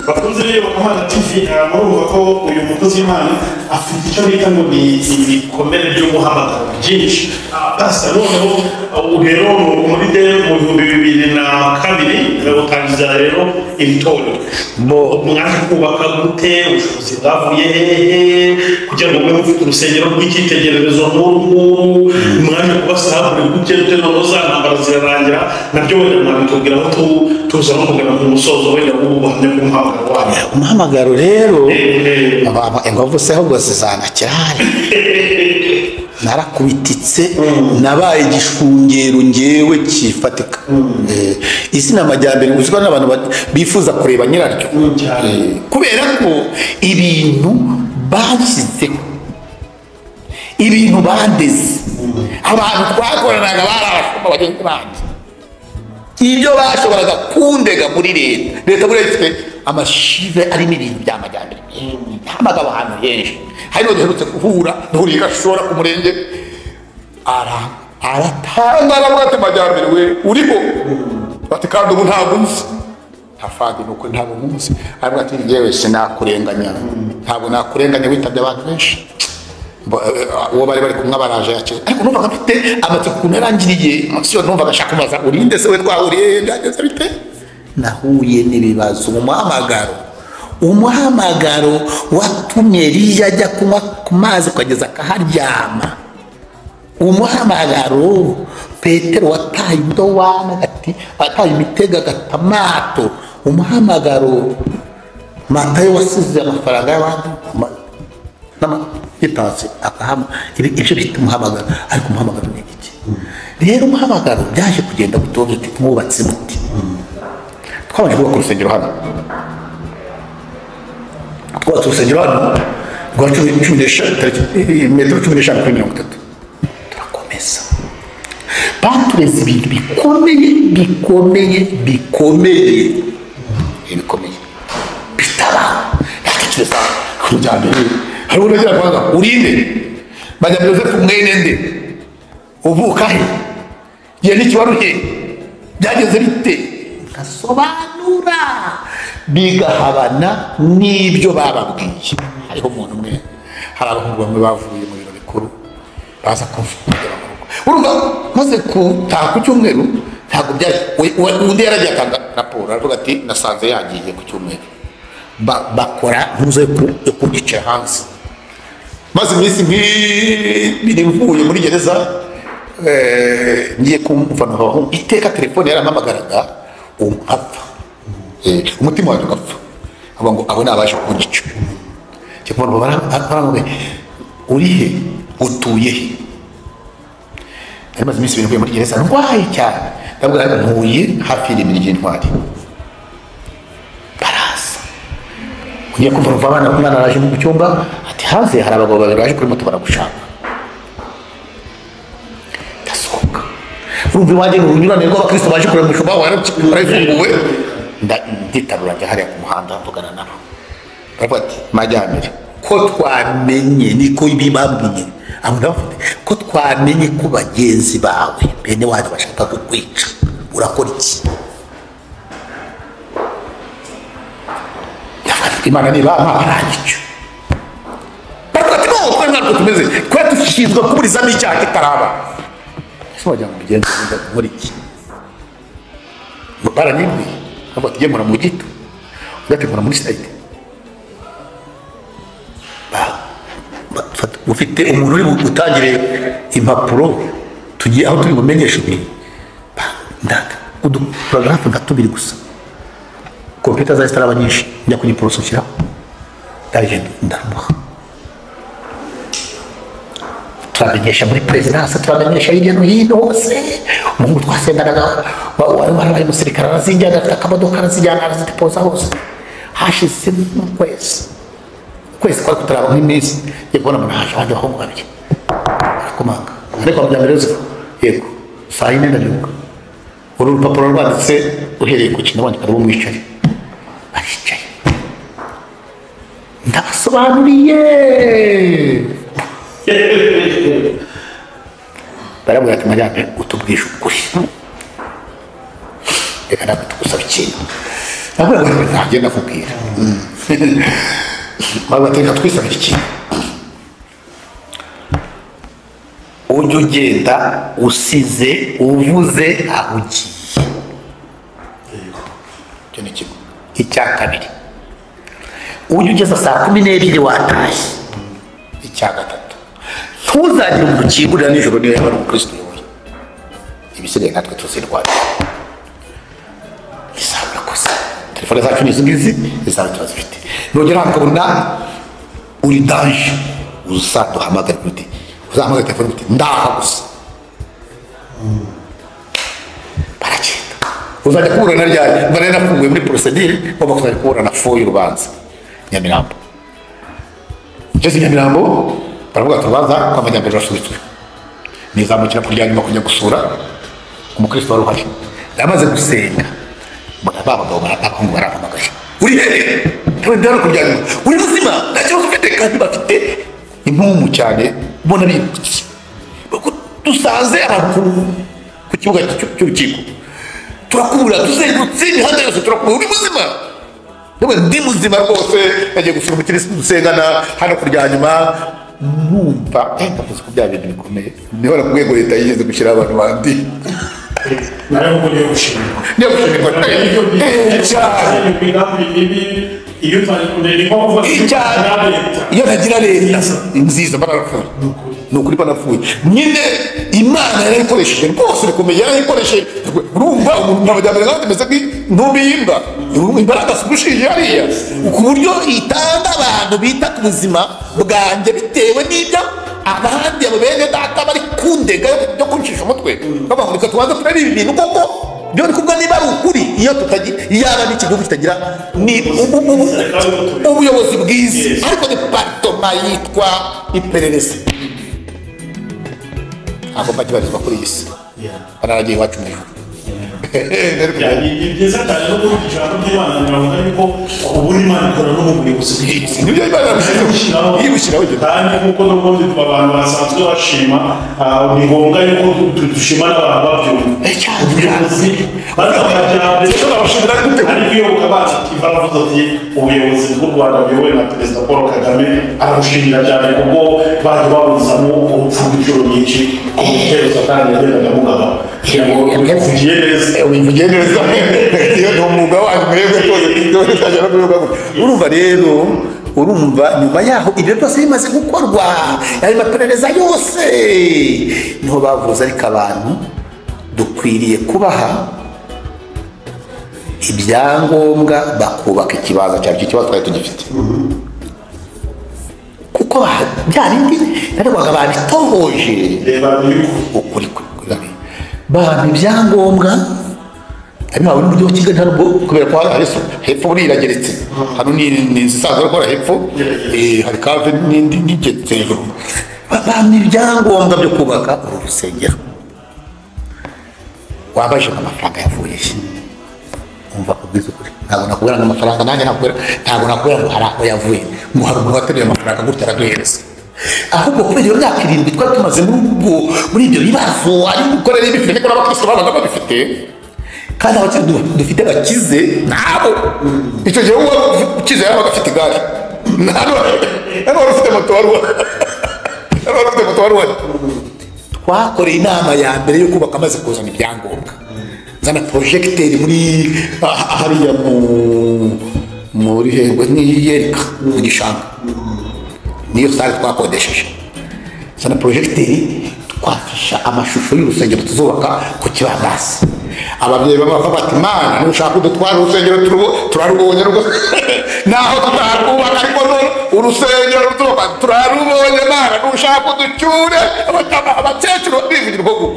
bakunze b'iyobokamana TV murumva ko uyu mukozi w'Imana afite icyo bita ngo ni ibikomere by'umuhamagaro byinshi pastor noneho rero muri mu 2002 utangiza rero iri torero mwaje kubaka gute ubushobozi bwavuye hehe kugira ngo mube mufite urusengero rw'icyitegererezo nk'uru nguru mwaje kubasabura gute noneho za ntambara zirarangira nabyo wenda mwabitubwiraho tuza no kugana mu musozo wenda w'ubu buhamya bw'umuhamagaro wanyu umuhamagaro rero inkovu se ahubwo zizanakira Narakubititse, nabaye igishungero ngewe kifatika. Izina Majyambere uziko n'abantu bifuza kureba nyiraryo, kubera ko ibintu bashyizeho, ibintu bandeze, abantu twakoranaga bari abashumba bagenzi banjye, ibyo bashoboraga kundega muri leta. Leta buriya ifite amashive arimo ibintu bya Majyambere, ntamagabo ahantu henshi. Hari duherutse guhura, duhuriye Gashora ku murenge, aratanga aravuga ati Majyambere we uriho, bati kandi ubu ntabwo nzi ntafadi, nuko ntabwo nkuzi. Aravuga ati njyewe sinakurenganya, ntabwo nakurenganya, witabye abantu benshi, uwo bari bari kumwe baraje yakize. Ariko numvaga mfite amatsiko ukuntu yarangiriye amakisiyo, numvaga ashaka kumubaza urinde se we twahuriye byageze bite. Nahuye n'ibibazo mu muhamagaro, umuhamagaro watumye Eliya ajya kunywa ku mazi ukageza akaharyama, umuhamagaro Petero wataye indowana ati wataye imitego agata amato, umuhamagaro Matayo wasize amafaranga y'abandi n'amagitansi akahama, ibyo bita umuhamagaro. Ariko umuhamagaro ni iki? Rero umuhamagaro byaje kugenda gutoza uti mwubatse muti. Twabanje kubaka urusengero hano, twubatse urusengero hano rwa 15 metero 15 kuri 30, turakomeza. Batureze ibintu bikomeye bikomeye bikomeye bikomeye bitabaho. Yatekereza ku Majyambere, hari uburyo kwanga urinde Majyambere Yozefu mwene nde, uvuka he, ye n'ikiwaruhe, byageze bite, ngasobanura bigahabana n'ibyo bababwiye. Hariho umuntu umwe, hari abahungu bamwe bavuye mu biro bikuru baza kumvira mu rugo. Urumva maze gutaha ku cyumweru, ntabwo byari, undi yaragiye atanga raporo aravuga ati nasanze yagiye ku cyumweru. Bakora ntuzo yo kunyicara hanze. Maze iminsi nk'ibiri mvuye muri gereza, ngiye kumva abahungu, iteka telefone yarampamagaraga nkapfa, umutima wanjye ugapfa, avuga ngo abo ni abaje kunyica. Uri he, utuye he? Nari maze iminsi ibiri mvuye muri gereza ndwaye cyane, ndavuga ntuye hafi y'iremero ry'Intwari. Baraza, ugiye kumva rumva abana, umwana araje mu cyumba ati hanze hari abagabo babiri baje kuri moto baragushaka. Ndasohoka, urumva iwanjye ni urunyurane rw'abakristo baje kureba umushumba warafunguwe. Nditarura njya hariya ku muhanda mvugana nabo, baravuga ati Majyambere ko twamenye, niko bibabwiye abo ndabafite, ko twamenye ko bagenzi bawe bene wanyu bashaka kukwica, urakora iki? Imana niba baranyica. Baravuga ati no, twe ntabwo tumeze, twe dushinzwe kuburizamo icyaha kitaraba. Ese wagira ngo ubigenze nkora iki? Baranyibwiye, bavuga ati gemura mu gito, ugategura muri sayite. Ufite umuntu uri butangire impapuro, tugiye aho turi bumenyeshe ndaka uduparagrafu nka tubiri gusa, kompiyuta zahise zitaraba nyinshi, njya ku giporoso nshyiraho, ndagenda ndamuha. Turamenyesha muri perezidansi, turamenyesha hirya no hino hose. Umuhungu twasendanaga wari umusirikare arazijyana, afite akamodoka arazijyana, arazidepoza hose. Hashize ukwezi, ukwezi kwari kutaraba nk'iminsi, ngiye kubona umuntu haje abandi bahungu babiri barakomanga, ariko Majyambere Yozefu yego saa yine ndabyuka, uru rupapuro rwanditse uhereye ku kintu wandika rwo mwicaye, baricaye, ndabasobanuriye. Barabwira ati Majyambere utubwije ukuri, reka natwe tugusaba ikintu. Nabwo ntagenda kubwira, baba reka twisabire ikintu, ujye ugenda usize uvuze aho ugiye. Icyo ni kimwe. Icya kabiri, ujye ugeza saa 12 watashye. Icya gatatu, ntuzagire umuntu ukingurira nijoro niyo yaba ari umukristo uyoboye. Ibisigaye natwe tuzirwanya. Isaha urakoze, telefone zacu ni izi ngizi, izawe turazifite. Nugera ukabona uri danje, uzaduhamagare uti Uzahamagara telefone uti ndaha gusa. Baragenda. Uzajya kuburana ryari? Mba nari nafunguye muri procedure, ngomba kuzajya kuburana fo y'urubanza Nyamirambo. Ngeze i Nyamirambo baravuga ati urubanza kwa Majyambere rurasubitswe. Nizamukira kurya nyuma kujya gusura umukristo wari uhari. Yamaze gusenga mbona ba bagabo barabahungu barampamagaye, uri hehe? Ndi hano kurya nyuma. Uri muzima? Nta kibazo ufite? Kandi bafite impumu cyane, mbona bibutse dusanze abantu ku kibuga cy'urukiko, turakubura, tuzengurutse imihanda yose turakubura. Uri muzima? Ndi muzima rwose, nagiye gusura umukirisitu dusengana hano kurya nyuma. Numva ndavuze ko bya bintu bikomeye, niho nakubwiye ngo leta yigeze gushyiraho abantu bandi. Nayo ngo niyo gushimirwa, niyo gushimirwa iyo ntagira leta nziza barapfuye. Ni ukuri banapfuye nyine. Imana yarayikoresheje rwose bikomeye, yarayikoresheje. Urumva umuntu amajyambere nk'aho tumeze nk'intumbi y'imbwa, imbaraga zigushije hariya ku buryo itanga abantu bita ku buzima bwanjye bitewe n'ibyo abandi abo bene data bari kundega yo kuncisha umutwe. Bavuga ngo reka tubanze turebe ibi bintu koko byo ni kubwa niba ari ukuri. Iyo tutagira, iyaba n'iki gihugu kitagira ni ubuyobozi bwiza, ariko departoma yitwa iperereza ntabwo mbakibarizwa kuri iyi si, bararagiye iwacu mu ijuru. Ni byiza cyane no kuvuga ijambo ry'Imana, biravuga yuko ubundi Imana ikora no mu buyobozi bw'isi. Nibyo Imana yibushyiraho, kandi nk'uko n'ubundi abantu basanzwe bashima, ni ngombwa yuko dushima n'abantu babyumva. Ubuyobozi ariko iyoboka bacu baravuze ati ubuyobozi bw'u Rwanda buyobowe na Perezida Paul Kagame arabushimira cyane kuko baje babuzamo urupfu rw'inshuro nyinshi ku bitero Satani yagendaga amugaba. Ubivugiye neza, ubivugiye neza. Iyo ni umwuga wanyu mwebwe rwose, twajya no kubivuga gutya. Urumva rero, urumva nyuma yaho ibyo byose bimaze gukorwa, ayo maperereza yose niho bavuze, ariko abantu dukwiriye kubaha ibyangombwa bakubaka ikibanza cyabo. Icyo kibazo twari tugifite kuko bya bindi narebaga babitohoje ukuri bampa ibyangombwa abihawe n'umujyi wa Kigali. Ntabwo kubera ko hari hepfo buriya irageretse, hano ni inzu isanzwe gukora hepfo, hari kave n'indi n'igeretse hejuru. Bampa ibyangombwa byo kubaka uru rusengero. Wabaje ngo amafaranga yavuye he? Umva kubwiza ukuri, ntabwo nakubwira ngo amafaranga, nanjye ntabwo nakubwira ngo hari aho yavuye, ngo hari umuntu wateruye amafaranga gutya araduhereza. Ahubwo kubera iyo myaka 7 twari tumaze muri ibyo bibazo, ari gukorera ibifite ariko n'abakristo babaga babifite, kandi abakire dufite bakize nabo. Icyo gihe uwo ukize yabaga afite igare, nta wari ufite moto wari uhari. Twakoreye inama ya mbere yo kubaka amaze kuzana ibyangombwa, nzana projecteur muri hariya muri hengwe n'iyereka mu gishanga, niyo sale twakodesheje. Zana projecteur twafisha amashusho y'urusengero tuzubaka ku kibambasi. Ababyeyi bamwe bakavuga bati Mana nushaka udutwara urusengero turarubonye rwose, naho tutarwubaka ariko urusengero turarubonye. Mana nushaka uducyure. Abakecuru bivugira ubwo ngubwo.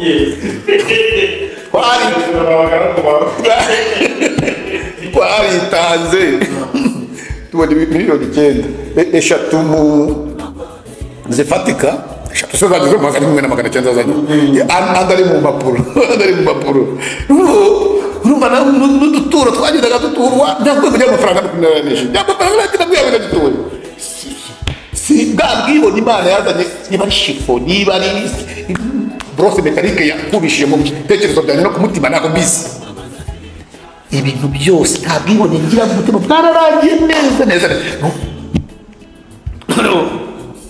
Twaritanze tubona miliyoni 9, 3 mu zifatika, 3 se zageze mu 1900 zanye, andi ari mu mpapuro, andi ari mu mpapuro. Urumva n'uduturo twagendaga duturwa, ntabwo kugira amafaranga makumyabiri amafaranga ntabwo dutuye. Si bwa bwibone Imana yazanye, niba ari shifo, niba ari brose metalike yakubishije mu bitekerezo byanjye no ku mutima, ntabwo mbizi. Ibintu byose nta bwibone ngira mu mutima, bwararangiye neza neza.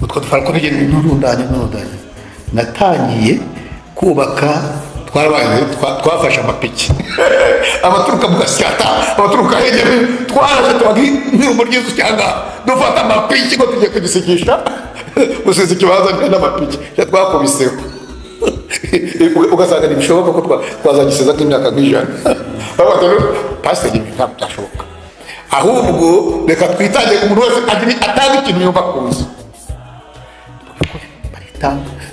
Utwo dufaranga ko nigeze nturundanye natangiye kubaka, twarabaye twafashe amapiki abaturuka mu Gasyata, abaturuka hegere, twaraje tubaga nk'irumbo ry'inzu cyangwa dufata amapiki ngo tugiye kugisikisha gusiza ikibanza n'amapiki twakubiseho. Ugasanga ntibishoboka ko twazagisiza nk'imyaka nk'ijana. Pasiteri ntabwo byashoboka, ahubwo reka twitange umuntu wese atanga ikintu yumva akunze.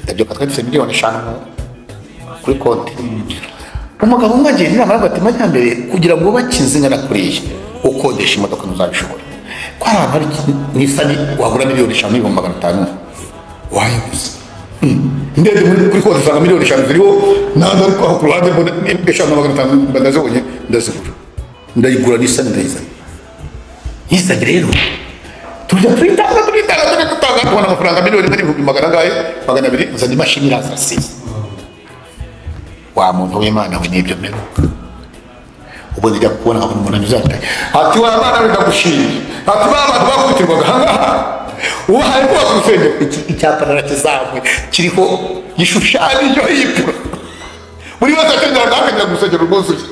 Ndabyo twari dufite 5 miliyoni kuri konti. Umugabo umwe agenda inama, aravuga ati: "Majyambere, kugira ngo wubake inzu ingana kuriya ukodesha imodoka ntuzabishobora. Ko hari ahantu hari Nissan wagura 5,500,000 wayiguze?" Ndebye muri kuri konti usanga 5 miliyoni ziriho ntabwo, ariko aho ku ruhande mbona 5,500,000, mba ndazibonye, ndazigura, ndayigura Nissan, ndayizana. Nissan rero tujya turitanga, turitanga, turitanga, tubona amafaranga miliyoni imwe n'ibihumbi magana angahe, 200. Nzana imashini iraza irasiza. Wa muntu w'Imana we, n'ibyo mperuka ubwo njya kubona nkabona umuntu anyuze ati: "Wa mwana we, ndagushimiye." Ati: "Ba bantu bakutirwaga ahangaha ubahaye kubaka urusengero." Icyapa narakizamuye, kiriho gishushanyijeho yipura, buri wese akagera akagera ku rusengero rwuzuye.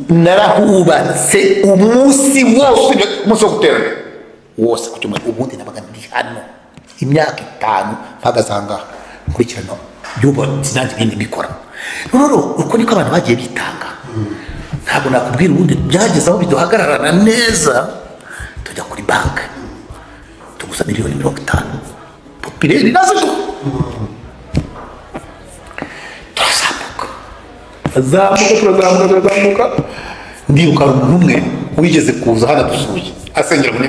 Narahubatse umunsi wose, umunsi wo guterana wose ku cyumweru. Ubundi nabaga ndi hano imyaka 5, mpagaze aha ngaha nkurikirana yubatse, nanjye ibindi mbikora. Rero uko niko abantu bagiye bitanga, ntabwo nakubwira. Ubundi byageze aho biduhagararana neza, tujya kuri banki tuguza 50 miliyoni, Populaire nazo turazamuka, turazamuka, turazamuka, turazamuka. Ndibuka hari umuntu umwe wigeze kuza hano dusuye, asengera muri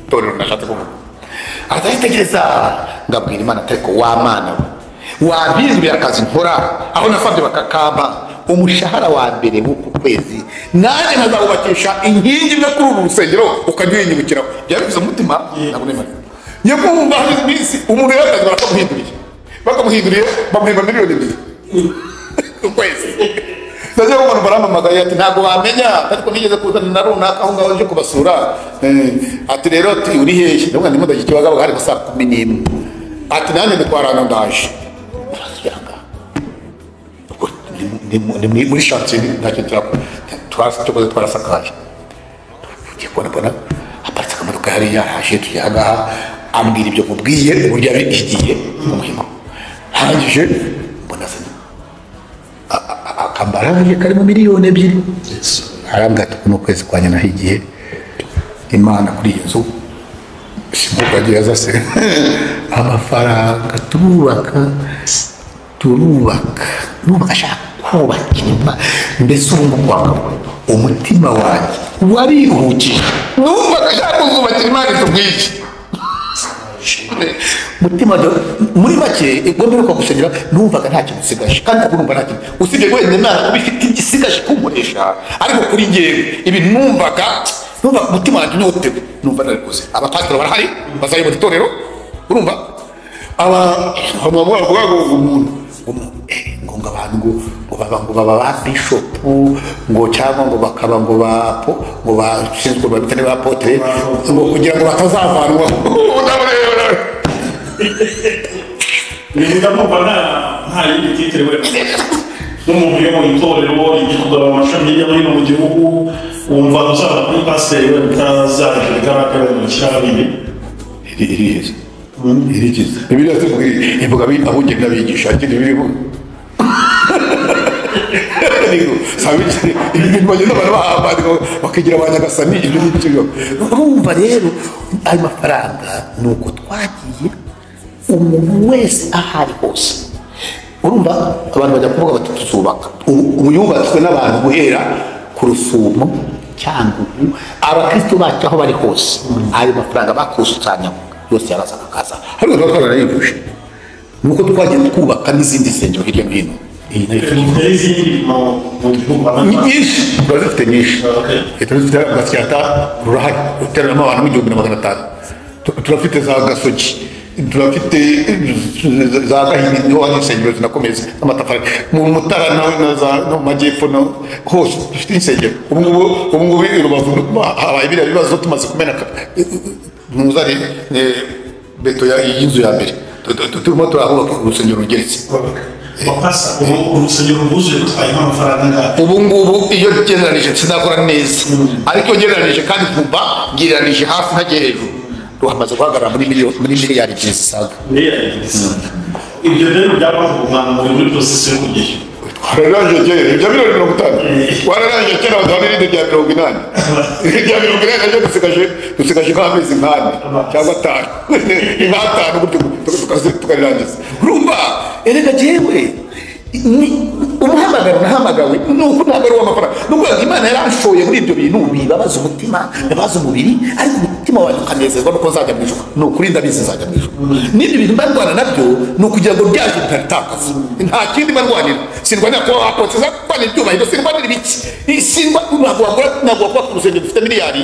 torero nashatse kuvuga, arayitegereza. Ngabwira Imana ati: "Ariko wa Mana we, wampinduriye akazi nkora aho nasabye bakakampa umushahara wa mbere w'uku kwezi, nanjye nkazawubakisha inkingi imwe kuri uru rusengero, ukajya uyinyibukiraho." Byari bivuze umutima, ntabwo nemera. Njye kumva hashize iminsi umuntu yakazi barakamuhinduriye, bakamuhinduriye bamuhemba 2 miliyoni ku kwezi. Ndagiye kubona barampamagaye, ati: "Ntabwo wamenya, ariko nigeze kuzana na runaka aho ngaho nje kubasura." Ati rero, ati: "Uri hehe?" Ndavuga: "Ndimo ndajya Kibagabaga." Hari nka saa 11. Ati: "Nanjye ndi kwa Rando, ndaje." Turasubira ngaha. Ubwo ni muri chantier, ntacyo turakora, tukoze twarasakaye. Tugiye kubona mbona haparitse akamodoka hariya, araje, tujya aha ngaha, ambwira ibyo mubwiye uburyo yabihigiye umuhigo. Arangije mbona azanye akambaraje karimo 2 miliyoni. Arambwira ati: "Uku ni ukwezi kwa nahigiye Imana kuri iyi nzu." Simukagiye aza se amafaranga, turubaka, turubaka, nubaka, ashaka kubakira Imana. Mbese ubu ngubu wakabaye umutima wanjye wariruhukije, numvaga ashaka kuzubakira Imana inzu nk'iyi. Mutima muri make, ubwo mperuka gusengera numvaga nta kintu usigaje, kandi ubu numva nta kintu usibye wenda Imana kuba ifite igisigaje kunkoresha. Ariko kuri njyewe ibi numvaga umutima wanjye unyotewe, numva narabikoze. Abapasiteri barahari bazayobora itorero, urumva aba bamwe bavuga ngo umuntu ngo abantu ngo baba ba bishopu, ngo cyangwa ngo bakaba ngo ba ngo bashinzwe babita ba apôtre, ngo kugira ngo batazavanwa. Niba ndumva nta yindi titre wenda, nk'umuntu uyoboye itorero rigiye kugaba amashami hirya no hino mu gihugu, wumva uzaba kuri pasiteri wenda utazagira igaragara wenda ushyiraho ibi? Iriheze irikiza. Bibiliya zivuga, ivuga abungeri n'abigisha, ikindi biriho ibi bintu bagenda abantu bahamba bakigira ba nyagasani, ibyo ngibyo. Urumva rero ayo mafaranga ni uko twagiye, umuntu wese aho ari hose, urumva abantu bajya kuvuga bati: "Tuzubaka." Ubu yubatswe n'abantu guhera ku Rusumo, Cyangugu, abakristo bacu aho bari hose, ayo mafaranga bakusanya yose yarazaga akaza. Ariko tuba twaranayivuje, nuko twagiye twubaka n'izindi nsengero hirya no hino. Iyi nayo Mufite n'izindi mu gihugu? Ni nyinshi, turazifite nyinshi. Turazifite. Gasyata rurahari, ruteranamo abantu 1,500. Turafite za Gasogi, turafite za Gahini, niho hari insengero zinakomeye z'amatafari, mu Mutara no mu majyepfo no hose dufite insengero. Ubu ngubu i Rubavu habaye biriya bibazo, tumaze kumena ntuzari beto y'inzu ya mbere, turimo turahubaka urusengero rugeretse. Bapasa ubu urusengero rwuzuye rutwaye nk'amafaranga angahe? Ubu ngubu iyo ngereranije, sinakora neza, ariko iyo ngereranije kandi nkumva ngereranije hasi ntagiye hejuru, ruhamaze guhagarara muri 2 miliyari zisaga. Miliyari zisaga. Ibyo rero byabaye umwana muri process yo kujyayo. Wararangije kera ibya miliyoni 50, wararangije kera baduha n'irindi rya 80. Irya 80 naryo dusigaje nk'amezi nk'ane cyangwa 5, nk'atanu gutyo tukarirangiza. Urumva erega jewe umuhamagaro nahamagawe nuko ntabwo ari uw'amafaranga, nubwo Imana yaranshoye muri ibyo bintu bibabaza umutima, bibabaza umubiri, ariko umutima wanjye ukanezezwa nuko nzajya mu ijuru. Ni ukuri ndabizi nzajya mu ijuru. N'ibyo bintu mbarwana nabyo ni ukugira ngo ryaje ntaritakaza, nta kindi mbarwanira. Sindwanira kuba wapotse, kurwanira ibyubahiro, sindwanira ibiki, ntabwo wakora ku rusengero dufite miliyari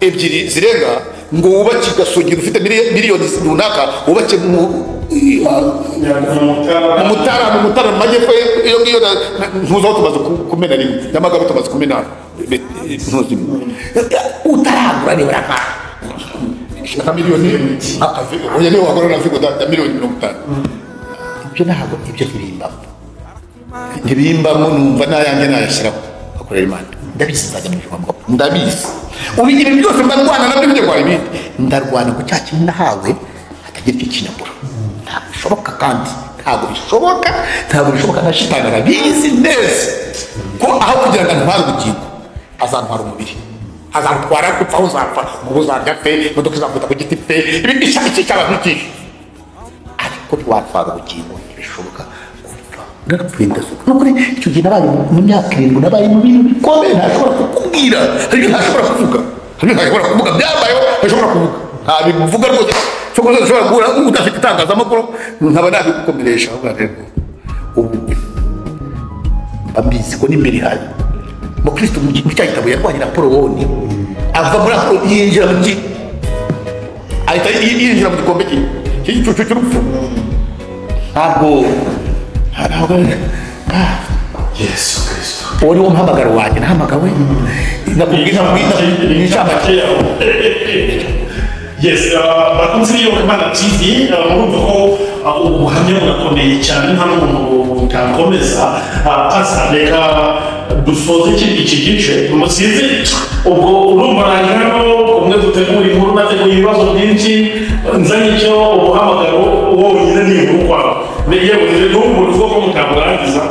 2 zirenga ngo wubake igasongero ufite miliyoni runaka, wubake mu Mutara mu majyepfo iyo ngiyo ntuzaho tumaze kumena rimwe, Nyamagabe tumaze kumena ntuzi utaragura nibura nka miliyoni, oya niyo wagura na figo ya miliyoni 50. Ibyo ntabwo ibyo ntibimbamo, numva nayanjye nayashyiraho akorera Imana. Ndabizi nzajya mu ijuru, ndabizi. Ubu ibintu byose mbarwana nabyo bijya kwa ibindi, ndarwana ku cya kintu nahawe hatagira icyo kinyabura. Ntabwo bishoboka, kandi ntabwo bishoboka, ntabwo bishoboka. Na shitani arabizi neza ko aho kugira ngo antware ubugingo azantwara umubiri, azantwara gupfa, aho uzapfa ngo uzarya pe, imodoka izakuta ku giti pe, iki cyaba nk'iki, ariko ntiwatwara ubugingo, ntibishoboka. Narapfuye ndasuka. Nukuri icyo gihe nabaye mu myaka 7 nabaye mu bintu bikomeye ntashobora kukubwira, hari ibyo ntashobora kuvuga, hari ibyo ntashobora kuvuga byabayeho, ntashobora kuvuga, ntabivuga rwose. Cyo ushobora guhura udafite itangazamakuru nkaba nabigukomeresha. Ubu mbizi ko n'imbere hari mukristo mu cya gitabo yarwanye na Polowoni, ava muri ako yinjira mu ahita yinjira mu gikombe cy'igicucu cy'urupfu. Ntabwo Yesu Kristo uwo ni wo muhamagaro wanjye nahamagawe, nakubwira n'incamake. Yes, bakunzi b'Iyobokamana TV, murumva ko ubuhamya burakomeye cyane, nta n'umuntu utakomeza. Pasa reka dusoze iki gice musizi. Ubwo urumva hano umwe dutegura inkuru, nateguye ibibazo byinshi, nzanye icyo ubuhamagaro wonyine ni inkuru kwawe. Yewe n'ubu uvuga ko mutaburangiza,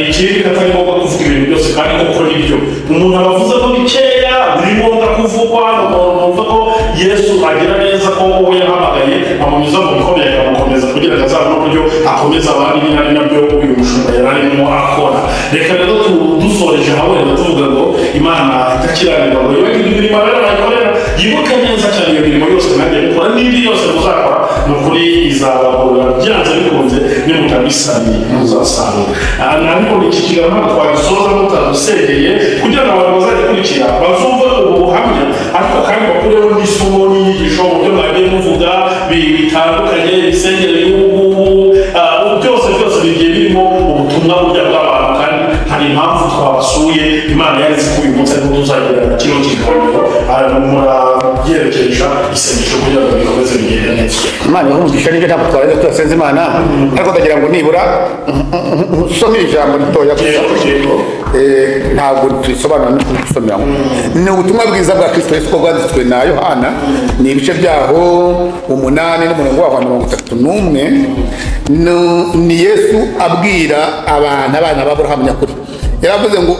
ikindi katari ngombwa kuvuga ibintu byose, kandi koko nibyo umuntu aba avuze ko bikeya biri ngombwa kuvugwa. Umuntu uvuga ko Yesu agira neza ko uwo yahamagaye amunyuza mu bikomeye akamukomeza kugira ngo azabone uburyo akomeza abandi, ni nabyo uyu mushumba yari arimo akora. Reka rero dusoreje aho wenda tuvuga ngo Imana itakiranirwa ngo yibagirwe imirimo rero bayikorera, yibuke neza cyane iyo mirimo yose mwagiye mukora n'indi yose muzakora, ni ukuri izabagorora byanze bikunze, nimutabisabiye muzasarura. Ariko iki kiganiro ntabwo twagisoza mutadusengeye kugira ngo abantu bazagikurikira bazumve ubu buhamya, ariko kandi bakureho n'isomo n'inyigisho mu byo mwagiye muvuga bitandukanye, imisengere y'ubu byose byose bigiye birimo ubutumwa burya bw'abantu, kandi hari impamvu twabasuye. Imana yari izi ko uyu munsi ariko tuzagirana kino kiganiro, murabyerekeje isengesho kugira ngo bikomeze bigende neza. Imana ihumvisha n'ibyo ntabwo twaraza tudasenze Imana, ariko ndagira ngo nibura usome ijambo ritoya gusa, ntabwo tubisobanura no gusomera. Ni ubutumwa bwiza bwa Kristo Yesu ko bwanditswe na Yohana, ni ibice byaho 8 n'umurongo waho 31. Ni Yesu abwira abana b'Aburahamu nyakuri. Yaravuze ngo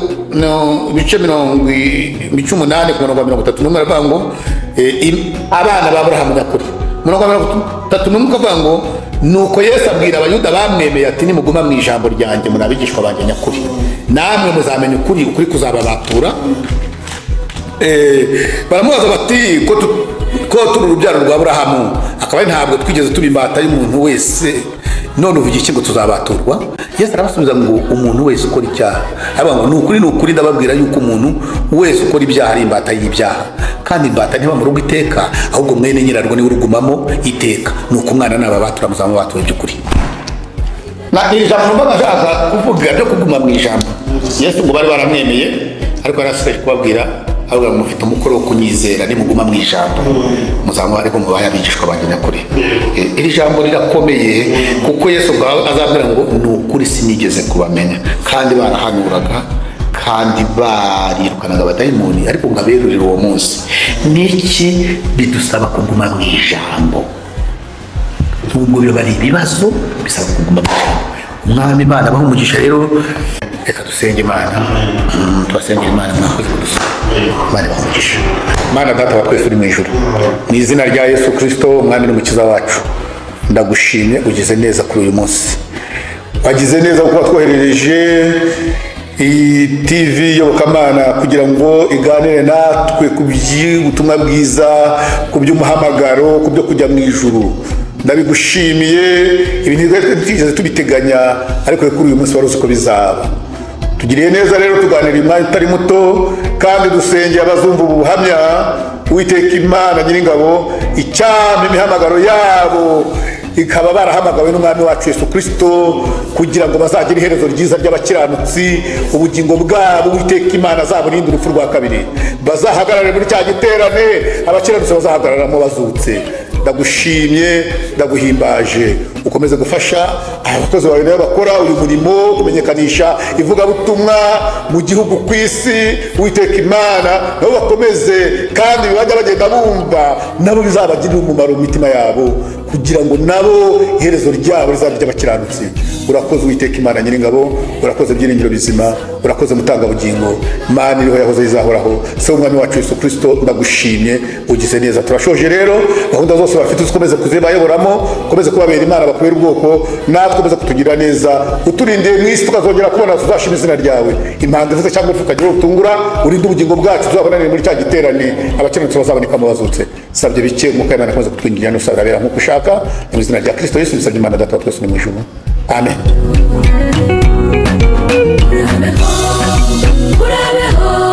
ibice 8 ku murongo wa 31, aravuga ngo abana b'Aburahamu nyakuri. Umurongo wa 31 ukavuga ngo nuko Yesu abwira Abayuda bamwemeye ati nimuguma mu ijambo ryanjye muri abigishwa banjye nyakuri, namwe muzamenya ukuri, ukuri kuzababatura. Baramubaza bati ko turi urubyaro rwa Aburahamu, akaba ntabwo twigeze tuba imbata y'umuntu wese, none uvuga iki ngo tuzabaturwa? Yesu arabasubiza ngo umuntu wese ukora icyaha, aravuga ngo ni ukuri ndababwira yuko umuntu wese ukora ibyaha ari imbata y'ibyaha, kandi imbata ntiba mu rugo iteka, ahubwo mwene nyirarwo niwe urugumamo iteka. Nuko umwana nababatura muzaba mubatuwe by'ukuri. Na iri jambo numva nashaka kuvuga ryo kuguma mu ijambo, Yesu ngo bari baramwemeye, ariko yarasigaje kubabwira ahubwo mufite umukoro wo kunyizera, nimuguma mu ijambo muzaba ariko mubaye abigishwa banjye nyakuri. Iri jambo rirakomeye kuko Yesu azabwira ngo ni ukuri sinigeze kubamenya, kandi barahanuraga kandi barirukanaga abadayimoni, ariko ngo aberurire uwo munsi. Niki bidusaba kuguma mu ijambo? Nubwo biba ari ibibazo, bisaba kuguma mu ijambo. Umwami Imana abahe umugisha rero. Reka dusenge Imana. Tubasengere Imana, mwakoze kudusura. Imana ibahe. Mana Data wa twese uri mu ijuru, mu izina rya Yesu Kristo Umwami n'Umukiza wacu, ndagushimye ugize neza kuri uyu munsi. Wagize neza kuba twoherereje iyi TV Iyobokamana kugira ngo iganire natwe ku by'ubutumwa bwiza, ku by'umuhamagaro, ku byo kujya mu ijuru. Ndabigushimiye, ibintu twigeze tubiteganya, ariko kuri uyu munsi wari uzi ko bizaba. Tugiriye neza rero tuganira umwanya utari muto, kandi dusengeye abazumva ubu buhamya. Uwiteka Imana Nyiringabo, icyampa imihamagaro yabo ikaba barahamagawe n'Umwami wacu Yesu Kristo, kugira ngo bazagire iherezo ryiza ry'abakiranutsi. Ubugingo bwabo Uwiteka Imana azaburinde urupfu rwa kabiri, bazahagarare muri cya giterane abakiranutsi bazahagararamo bazutse. Ndagushimye, ndaguhimbaje, ukomeze gufasha abakozi bawe nabo bakora uyu murimo kumenyekanisha ivugabutumwa mu gihugu ku isi. Uwiteka Imana nabo bakomeze, kandi bajya bagenda bumva nabo bizabagirira umumaro mu mitima yabo, kugira ngo nabo iherezo ryabo rizaba ry'abakiranutsi. Urakoze Uwiteka Imana Nyiringabo, urakoze byiringiro bizima, urakoze mutangabugingo, Mana iriho yahoze izahoraho, se Umwami wacu Yesu Kristo, ndagushimye ugize neza. Turashoje rero gahunda zose bafite ukomeze kuzibayoboramo, ukomeze kubabera Imana, bakubera ubwoko, natwe ukomeze kutugira neza, uturindiye mu isi tukazongera kubona, tuzashima izina ryawe. Impanda ivuze cyangwa urupfu ukagira utungura, urinde ubugingo bwacu, tuzabonane muri cya giterane abakiranutsi bazabonekamo bazutse. Sabye bike Umwuka w'Imana akomeze kutwinjira n'usabira nk'uko ushaka, mu izina rya Kristo Yesu bisabye Imana Data wa twese uri mu ijuru. Amen. Urabeho, urabeho.